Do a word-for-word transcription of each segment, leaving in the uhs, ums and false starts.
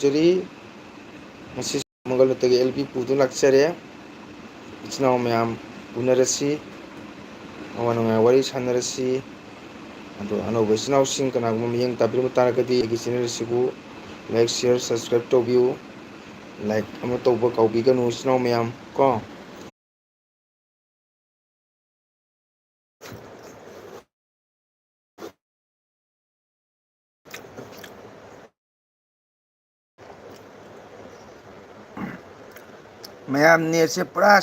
ꯖꯔꯤ꯫ ꯉꯁꯤ ꯃꯪꯒꯜ ꯅꯨꯠꯇꯒꯤ L B ꯄꯨꯗꯨꯅ ꯂꯥꯛꯆꯔꯦ꯫ ꯏꯆꯤꯟ ꯏꯅꯥꯎ ꯃꯌꯥꯝ ꯎꯅꯔꯁꯤ, ꯑꯋꯥ ꯅꯨꯡꯉꯥꯏ ꯋꯥꯔꯤ ꯁꯥꯟꯅꯔꯁꯤ꯫ ꯑꯗꯣ ꯑꯅꯧꯕ ꯏꯆꯤꯟ ꯏꯅꯥꯎꯁꯤꯡ ꯀꯅꯥꯒꯨꯝꯕ ꯃꯤꯠꯌꯦꯡ ꯇꯥꯕꯤꯔꯝꯕ ꯇꯥꯔꯒꯗꯤ ꯑꯩꯒꯤ ꯆꯦꯅꯦꯜ ꯑꯁꯤꯕꯨ ꯂꯥꯏꯛ, ꯁꯤꯌꯔ, ꯁꯕꯁꯀ꯭ꯔꯥꯏꯕ ꯇꯧꯕꯤꯌꯨ꯫ ꯂꯥꯏꯛ ꯑꯃ ꯇꯧꯕ ꯀꯥꯎꯕꯤꯒꯅꯨ ꯏꯆꯤꯟ ꯏꯅꯥꯎ ꯃꯌꯥꯝ ꯀꯣ꯫ ꯃꯌꯥꯝ ꯅꯦꯠꯁꯦ ꯄꯨꯔꯥ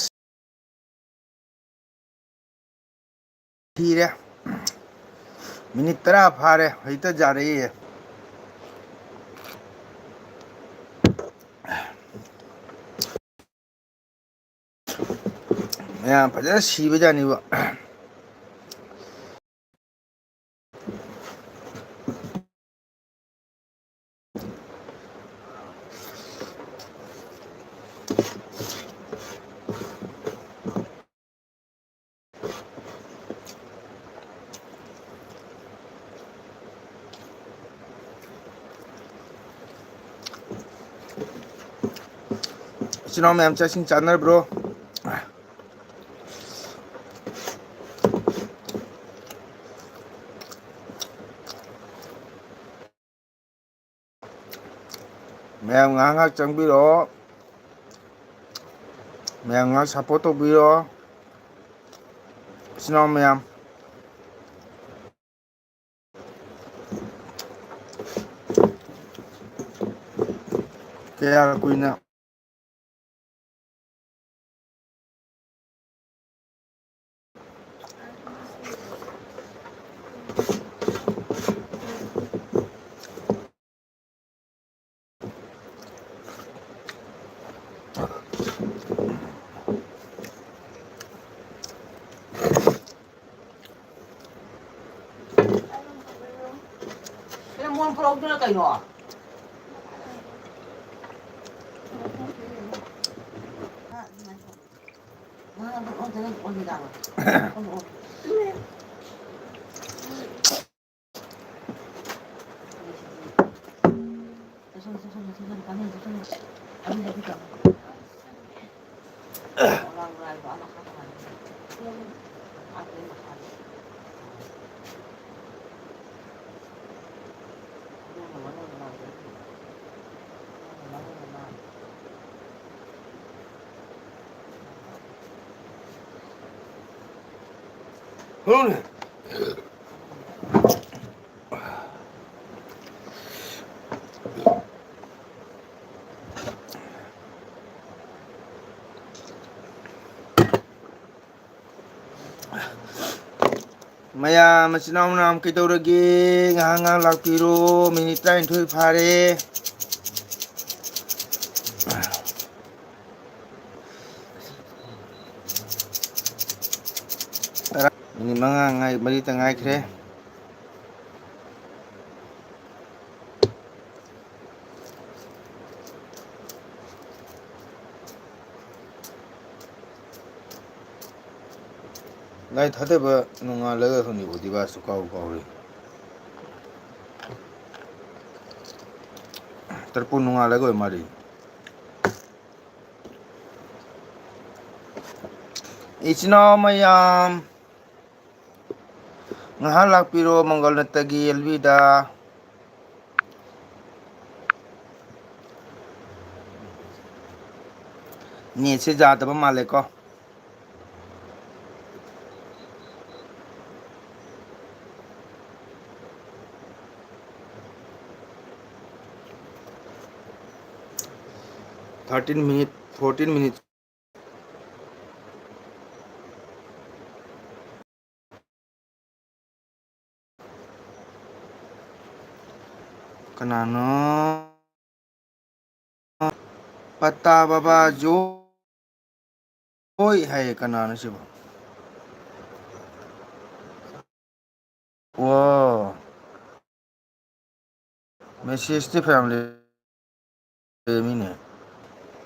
ꯊꯤꯔꯦ꯫ ꯃꯤꯅꯤꯠ ꯇꯔꯥ ꯐꯥꯔꯦ, ꯍꯧꯖꯤꯛꯇ ꯌꯥꯔꯛꯏ꯫ ꯃꯌꯥꯝ ꯐꯖꯅ ꯁꯤꯕꯖꯥꯠꯅꯤꯕ꯫ ꯏꯆꯤꯟ ꯏꯅꯥꯎ ꯃꯌꯥꯝ ꯆꯥꯛ ꯏꯁꯤꯡ ꯆꯥꯅꯔꯕ꯭ꯔꯣ? ꯃꯌꯥꯝ ꯉꯥꯏꯍꯥꯛ ꯉꯥꯏꯍꯥꯛ ꯆꯪꯕꯤꯔꯛꯑꯣ꯫ ꯃꯌꯥꯝ ꯉꯥꯏꯍꯥꯛ ꯁꯞꯄꯣꯔꯠ ꯇꯧꯕꯤꯔꯣ꯫ ꯏꯆꯤꯟ ꯏꯅꯥꯎ ꯃꯌꯥꯝ꯫ ꯀꯌꯥ ꯀꯨꯏꯅ ꯀꯩꯅꯣ ꯃꯣꯟ ꯄꯨꯔꯛꯎꯗꯅ ꯀꯩꯅꯣ? ꯃꯌꯥꯝ ꯃꯆꯤꯟ ꯃꯅꯥꯎ ꯃꯌꯥꯝ ꯀꯩꯗꯧꯔꯒꯦ? ꯉꯥꯏꯍꯥꯛ ꯉꯥꯏꯍꯥꯛ ꯂꯥꯛꯄꯤꯔꯣ꯫ ꯃꯤꯅꯤꯠ ꯇꯔꯥꯅꯤꯊꯣꯏ ꯐꯥꯔꯦ꯫ ꯇꯔꯥ, ꯃꯤꯅꯤꯠ ꯃꯉꯥ ꯉꯥꯏ-, ꯃꯔꯤꯇ ꯉꯥꯏꯈ꯭ꯔꯦ꯫ ꯂꯥꯏ ꯊꯥꯗꯕ ꯅꯣꯡꯉꯥꯜꯂꯒ ꯍꯧꯅꯤꯕ ꯗꯤꯕꯥꯁꯨ ꯀꯥꯎ ꯀꯥꯎꯔꯦ꯫ ꯇꯔꯄꯣꯟ ꯅꯣꯡꯉꯥꯜꯂꯒ ꯑꯣꯏ ꯃꯥꯜꯂꯤ꯫ ꯏꯆꯤꯟ ꯏꯅꯥꯎ ꯃꯌꯥꯝ, ꯉꯥꯏꯍꯥꯛ ꯂꯥꯛꯄꯤꯔꯣ ꯃꯪꯒꯣꯜꯅꯠꯇꯒꯤ ꯑꯦꯜꯕꯤꯗ꯫ ꯅꯦꯠꯁꯦ ꯌꯥꯗꯕ ꯃꯥꯜꯂꯦꯀꯣ꯫ Thirteen minute, fourteen minute꯫ ꯀꯅꯥꯅꯣ? ꯄꯇꯥ ꯕꯕꯥ ꯖꯣꯏ ꯍꯥꯏꯌꯦ, ꯀꯅꯥꯅꯣ ꯁꯤꯕꯣ? ꯑꯣ, ꯃꯦꯁꯦꯖꯇꯤ ꯐꯅꯌꯥꯝ ꯂꯩꯔꯝꯃꯤꯅꯦ꯫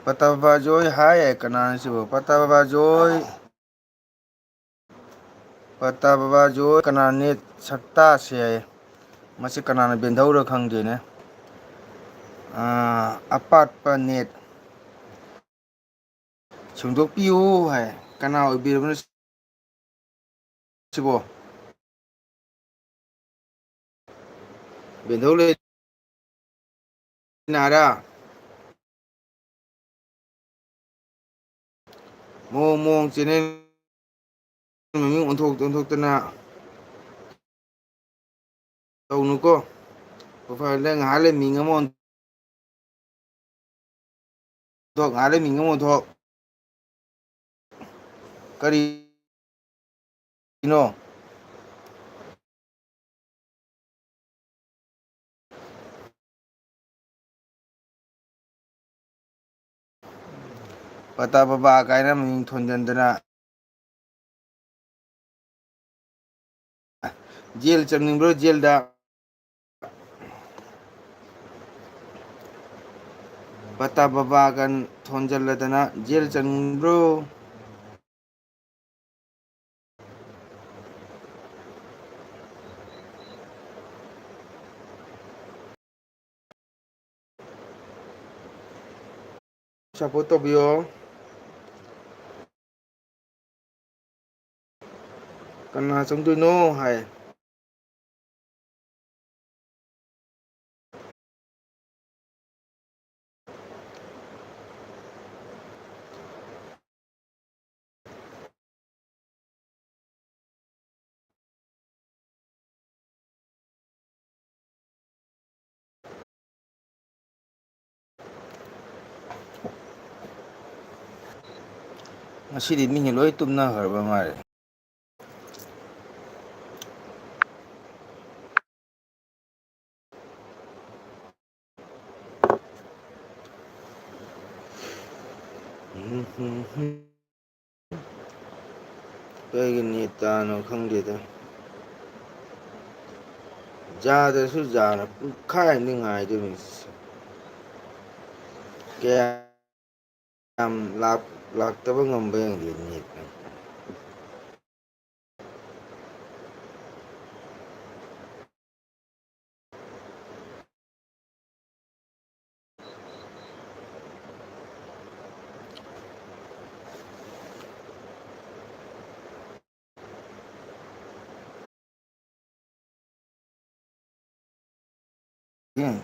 ꯄꯇꯥ ꯕꯕꯥ ꯖꯣꯏ ꯍꯥꯏ, ꯀꯅꯥꯅꯣ ꯁꯤꯕꯣ? ꯄꯇꯥ ꯕꯕꯥ ꯖꯣꯏ, ꯄꯇꯥ ꯕꯕꯥ ꯖꯣꯏ, ꯀꯅꯥ ꯅꯦꯠ ꯁꯛꯇꯥꯁꯦ ꯍꯥꯏꯌꯦ꯫ ꯃꯁꯤ ꯀꯅꯥꯅ ꯕꯦꯟꯊꯧꯔ ꯈꯪꯗꯦꯅꯦ꯫ ꯑꯥ, ꯑꯄꯥꯠꯄ net ꯁꯦꯡꯗꯣꯛꯄꯤꯌꯨ ꯍꯥꯏ꯫ ꯀꯅꯥ ꯑꯣꯏꯕꯤꯔꯕꯅꯣ ꯁꯤꯕꯣ? ꯕꯦꯟꯊꯧ ꯂꯩ ꯅꯥꯔꯥ? ꯃꯑꯣꯡ ꯃꯑꯣꯡ channel ꯃꯃꯤꯡ ꯑꯣꯟꯊꯣꯛ ꯑꯣꯟꯊꯣꯛꯇꯅ ꯇꯧꯅꯨꯀꯣ꯫ Profile ꯗ ꯉꯥꯏꯍꯥꯛ ꯂꯩ ꯃꯤꯡ ꯑꯃ ꯑꯣꯟꯊꯣꯛ, ꯉꯥꯏꯍꯥꯛ ꯂꯩ ꯃꯤꯡ ꯑꯃ ꯑꯣꯟꯊꯣꯛ꯫ ꯀꯔꯤꯅꯣ? ꯄꯇꯥ ꯕꯕꯥ ꯀꯥꯏꯅ ꯃꯃꯤꯡ ꯊꯣꯟꯖꯟꯗꯅ꯫ ꯖꯦꯜ ꯆꯪꯅꯤꯡꯕ꯭ꯔꯣ? ꯖꯦꯜꯗ ꯄꯇꯥ ꯕꯕꯥꯒ ꯊꯣꯟꯖꯜꯂꯗꯅ ꯖꯦꯜ ꯆꯪꯅꯤꯡꯕ꯭ꯔꯣ? Support ꯇꯧꯕꯤꯌꯣ꯫ ꯀꯅꯥ ꯆꯪꯗꯣꯏꯅꯣ ꯍꯥꯏ꯫ ꯉꯁꯤꯗꯤ ꯃꯤꯁꯤꯡ ꯂꯣꯏ ꯇꯨꯝꯅꯈ꯭ꯔꯕ ꯃꯥꯜꯂꯦ꯫ ꯀꯩꯒꯤ net ꯇꯥꯅꯣ ꯈꯪꯗꯦꯗ꯫ ꯌꯥꯗ꯭ꯔꯁꯨ ꯌꯥꯅ ꯄꯨꯡꯈꯥꯏ ꯑꯃꯗꯤ ꯉꯥꯏꯗꯣꯏꯅꯤ꯫ ꯀꯌꯥꯝ ꯂꯥꯛ-, ꯂꯥꯛꯇꯕ ꯉꯝꯕ ꯌꯦꯡꯒꯦ net꯫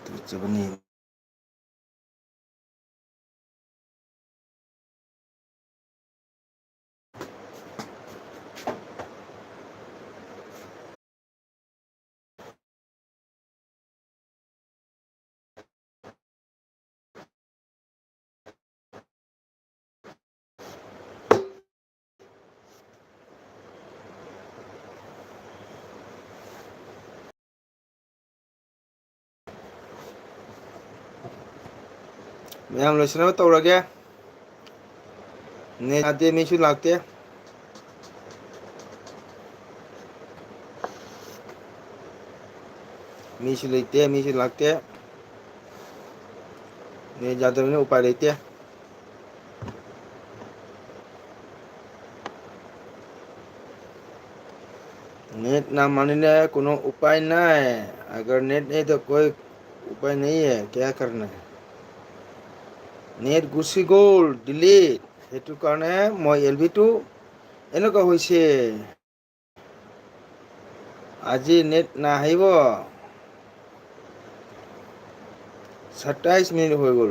ꯇꯨꯀꯠꯆꯕꯅꯤ꯫ ꯃꯌꯥꯝ ꯂꯣꯏꯁꯤꯟꯅꯕ ꯇꯧꯔꯒꯦ꯫ ꯅꯦꯠ ꯌꯥꯗꯦ, ꯃꯤꯁꯨ ꯂꯥꯛꯇꯦ꯫ ꯃꯤꯁꯨ ꯂꯩꯇꯦ, ꯃꯤꯁꯨ ꯂꯥꯛꯇꯦ꯫ ꯅꯦꯠ ꯌꯥꯗꯕꯅꯤꯅ ꯎꯄꯥꯏ ꯂꯩꯇꯦ꯫ नेट ना मानने कोनो उपाय नहीं, अगर नेट नहीं तो कोई उपाय नहीं है, क्या करना है? নেট গুচি গ'ল, ডিলিট। সেইটো কাৰণে মই এল বিটো এনেকুৱা হৈছে। আজি নেট নাহিব। সাতাইছ মিনিট হৈ গ'ল।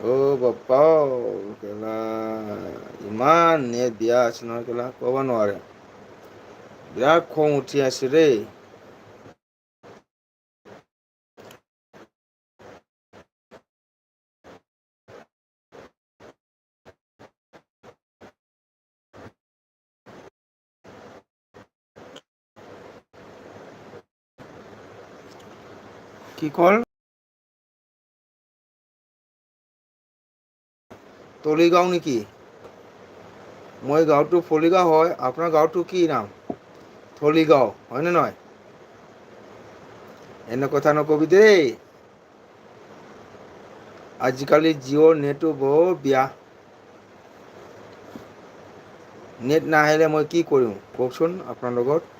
অ' বাপ্পা অ', কেলা, ইমান নেট বেয়া আছে নহয়, কেলা, ক'ব নোৱাৰে। বিৰাট খং উঠি আছে দেই। কি ক'ল? তলিগাঁও নেকি? মই গাঁওটো ফলিগাঁও হয়, আপোনাৰ গাঁওটো কি নাম? থলিগাঁও, হয়নে নহয়? এনে কথা নকবি দেই। আজিকালি জিঅ'ৰ নেটটো বৰ বেয়া। নেট নাহিলে মই কি কৰিম কওকচোন আপোনাৰ লগত?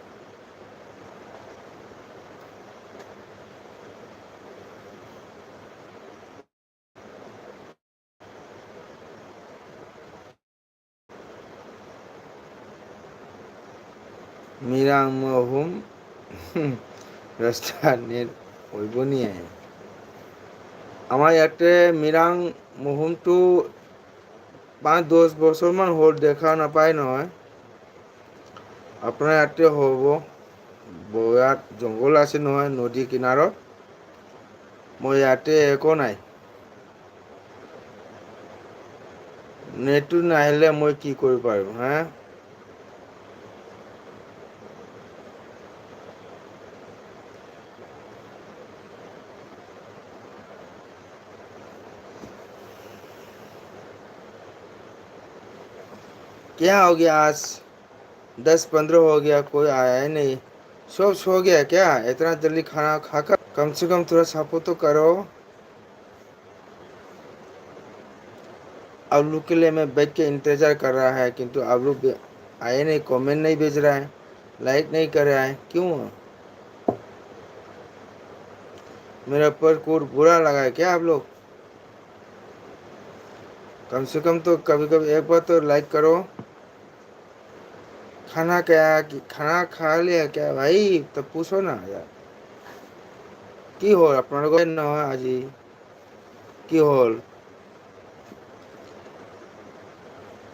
মিরাং মহুম। ৰাস্তা নেট কৰিব নিয়ে। আমাৰ ইয়াতে মিৰাং মহুমটো পাঁচ দহ বছৰমান হ'ল, দেখা নাপায় নহয়। আপোনাৰ ইয়াতে হ'ব। ব-, ইয়াত জংঘল আছে নহয়, নদী কিনাৰত। মই ইয়াতে একো নাই। নেটটো নাহিলে মই কি কৰিব পাৰিম, হা? क्या हो गया आज? दस पंद्रह हो गया, कोई आया ही नहीं। सब सो गया क्या? इतना जल्दी खाना खाकर? कम से कम थोड़ा सपोर्ट तो करो। आप लोग के लिए मैं बैठ के इंतज़ार कर रहा है, किंतु आप लोग भी आए नहीं, कमेंट नहीं भेज रहा है, लाइक नहीं कर रहा है, क्यों? मेरा ऊपर कुछ बुरा लगा है क्या आप लोग? कम से कम तो कभी कभी एक बार तो लाइक करो। খানা খায়া কি, খানা খা লিয়া কিয়া ভাই? তো পুছো না ইয়াৰ। কি হ'ল আপোনালোকৰ? নহয় আজি কি হ'ল?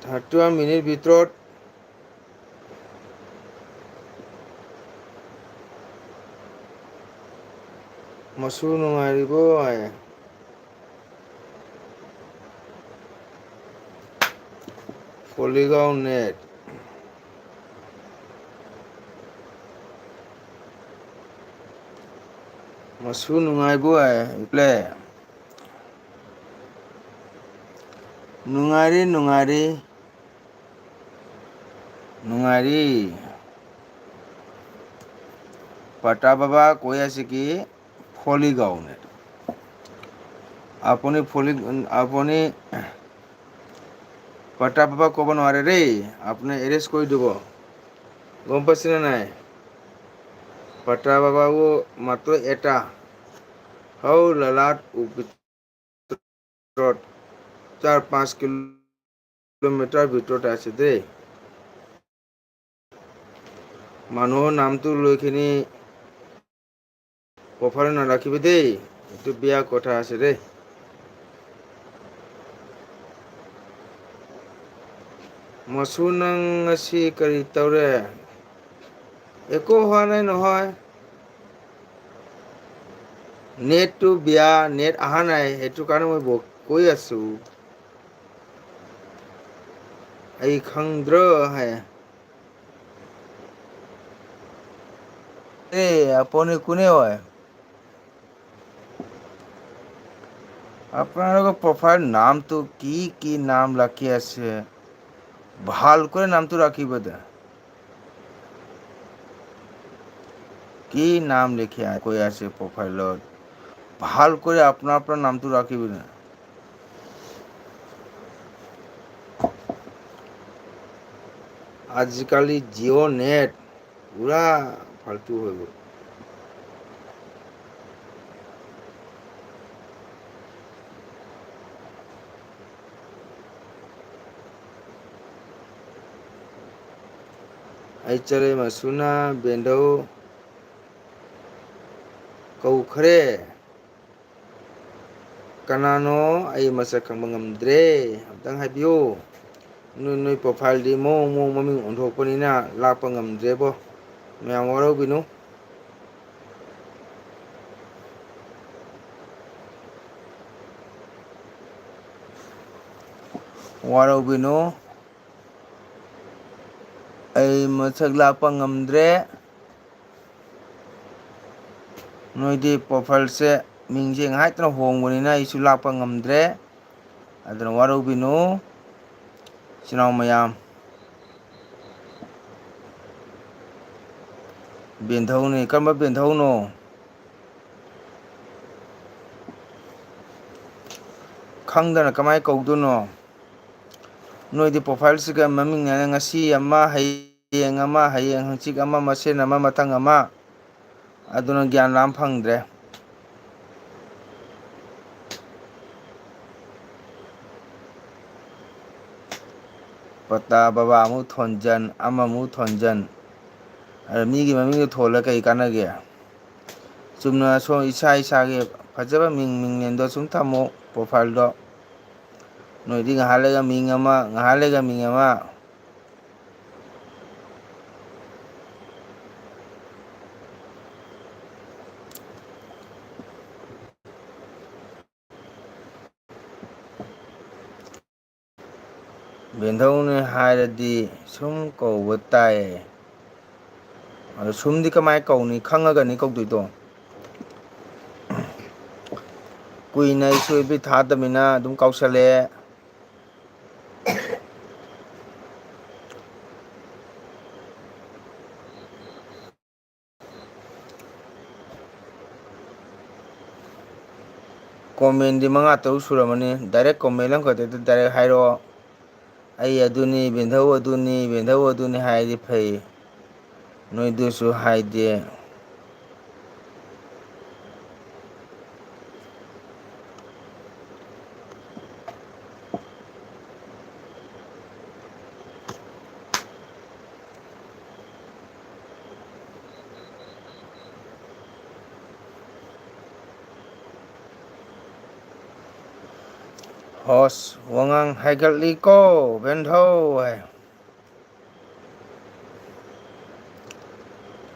থাৰ্টি ওৱান মিনিট ভিতৰত মচুৰ নুমাৰিব আই। পলিগাঁও নেট। মচুৰ নুমাৰিব আই, এইফালে। নুঙাৰি, নুঙাৰি, নুঙাৰি। পাটা বাবা কৈ আছে কি, ফলিগাঁও নেট। আপুনি ফলি, আপুনি পাটা বাবা ক'ব নোৱাৰে দেই, আপুনি এৰেষ্ট কৰি দিব, গম পাইছেনে নাই? পাটা বাবাও মাত্ৰ এটা, হাওলালাত ভিতৰত চাৰ পাঁচ কিলোমিটাৰ ভিতৰত আছে দেই। মানুহৰ নামটো লৈ কিনি Profile ꯅ ꯂꯥꯛꯈꯤꯕꯗꯤ? ꯇꯨ ꯕꯤꯌꯥ ꯀꯣꯊꯥ ꯁꯤꯗꯤ꯫ ꯃꯁꯨ, ꯅꯪ ꯉꯁꯤ ꯀꯔꯤ ꯇꯧꯔꯦ? একো হোৱা নাই নহয়। নেটটো বেয়া, নেট অহা নাই, সেইটো কাৰণে মই ব-, কৈ আছো। এই খন্দ্ৰ হে। এই, আপুনি কোনে হয়? আপোনালোকৰ প্ৰফাইল নামটো কি, কি নাম ৰাখি আছে? ভালকৈ নামটো ৰাখিব দে। কি নাম লিখি আ-, কৈ আছে প্ৰফাইলত? ভালকৈ আপোনাৰ, আপোনাৰ নামটো ৰাখিব দে। আজিকালি জিঅ' নেট পুৰা ফাল্টু হৈ গ'ল। ꯑꯩ ꯆꯔꯩ ꯃꯁꯨꯅ ꯕꯦꯟꯗꯧ ꯀꯧꯈ꯭ꯔꯦ꯫ ꯀꯅꯥꯅꯣ? ꯑꯩ ꯃꯁꯛ ꯈꯪꯕ ꯉꯝꯗ꯭ꯔꯦ꯫ ꯑꯝꯇꯪ ꯍꯥꯏꯕꯤꯌꯨ꯫ ꯅꯣꯏ, ꯅꯣꯏ ꯄ꯭ꯔꯣꯐꯥꯏꯜꯗꯤ ꯃꯑꯣꯡ ꯃꯑꯣꯡ ꯃꯃꯤꯡ ꯑꯣꯟꯊꯣꯛꯄꯅꯤꯅ ꯂꯥꯛꯄ ꯉꯝꯗ꯭ꯔꯦꯕꯣ꯫ ꯃꯌꯥꯝ ꯋꯥꯔꯧꯕꯤꯅꯨ꯫ ꯋꯥꯔꯧꯕꯤꯅꯨ꯫ ꯑꯩ ꯃꯁꯛ ꯂꯥꯛꯄ ꯉꯝꯗ꯭ꯔꯦ꯫ ꯅꯣꯏꯗꯤ ꯄ꯭ꯔꯣꯐꯥꯏꯜꯁꯦ, ꯃꯤꯡꯁꯦ ꯉꯥꯏꯍꯥꯛꯇꯅ ꯍꯣꯡꯕꯅꯤꯅ ꯑꯩꯁꯨ ꯂꯥꯛꯄ ꯉꯝꯗ꯭ꯔꯦ꯫ ꯑꯗꯨꯅ ꯋꯥꯔꯧꯕꯤꯅꯨ, ꯏꯆꯤꯟ ꯏꯅꯥꯎ ꯃꯌꯥꯝ꯫ ꯕꯦꯟꯙꯧꯅꯤ꯫ ꯀꯔꯝꯕ ꯕꯦꯟꯙꯧꯅꯣ? ꯈꯪꯗꯅ ꯀꯃꯥꯏꯅ ꯀꯧꯗꯣꯏꯅꯣ? ꯅꯣꯏꯗꯤ ꯄ꯭ꯔꯣꯐꯥꯏꯜꯁꯤꯒ ꯃꯃꯤꯡ ꯉꯁꯤ ꯑꯃ, ꯍꯌꯦꯡ ꯑꯃ, ꯍꯌꯦꯡ ꯍꯪꯆꯤꯠ ꯑꯃ, ꯃꯁꯦꯟ ꯑꯃ, ꯃꯊꯪ ꯑꯃ, ꯑꯗꯨꯅ ꯒ꯭ꯌꯥꯟ ꯂꯥꯝ ꯐꯪꯗ꯭ꯔꯦ꯫ ꯄꯇꯥ ꯕꯕꯥ ꯑꯃꯨꯛ ꯊꯣꯟꯖꯟ, ꯑꯃꯃꯨꯛ ꯊꯣꯟꯖꯟ꯫ ꯑꯗ ꯃꯤꯒꯤ ꯃꯃꯤꯡꯗꯣ ꯊꯣꯜꯂ ꯀꯩ ꯀꯥꯟꯅꯒꯦ? ꯆꯨꯝꯅ ꯁꯨꯝ ꯏꯁꯥ ꯏꯁꯥꯒꯤ ꯐꯖꯕ ꯃꯤꯡ, ꯃꯤꯡꯂꯦꯟꯗꯣ ꯁꯨꯝ ꯊꯝꯃꯨ, profile ꯗꯣ꯫ ꯅꯣꯏꯗꯤ ꯉꯥꯏꯍꯥꯛ ꯂꯩꯒ ꯃꯤꯡ ꯑꯃ, ꯉꯥꯏꯍꯥꯛ ꯂꯩꯒ ꯃꯤꯡ ꯑꯃ꯫ ꯕꯦꯟꯙꯧꯅꯦ ꯍꯥꯏꯔꯗꯤ ꯁꯨꯝ ꯀꯧꯕ ꯇꯥꯏ꯫ ꯑꯗꯣ ꯁꯨꯝꯗꯤ ꯀꯃꯥꯏ ꯀꯧꯅꯤ? ꯈꯪꯉꯒꯅꯤ ꯀꯧꯗꯣꯏꯗꯣ꯫ ꯀꯨꯏꯅ ꯑꯩꯁꯨ ꯏꯕꯤ ꯊꯥꯗꯃꯤꯅ ꯑꯗꯨꯝ ꯀꯥꯎꯁꯜꯂꯛꯑꯦ꯫ Comment ꯗꯤ ꯃꯉꯥ ꯇꯔꯨꯛ ꯁꯨꯔꯝꯃꯅꯤ꯫ Direct comment ꯑꯃꯈꯛꯇꯗ direct ꯍꯥꯏꯔꯛꯑꯣ꯫ "ꯑꯩ ꯑꯗꯨꯅꯤ, ꯕꯦꯟꯙꯧ ꯑꯗꯨꯅꯤ, ꯕꯦꯟꯙꯧ ꯑꯗꯨꯅꯤ" ꯍꯥꯏꯔꯗꯤ ꯐꯩ꯫ ꯅꯣꯏꯗꯨꯁꯨ ꯍꯥꯏꯗꯦ꯫ ꯍꯣꯁ, ꯋꯥꯉꯥꯡ ꯍꯥꯏꯒꯠꯂꯤꯀꯣ, ꯕꯦꯟꯙꯧ ꯍꯥꯏ꯫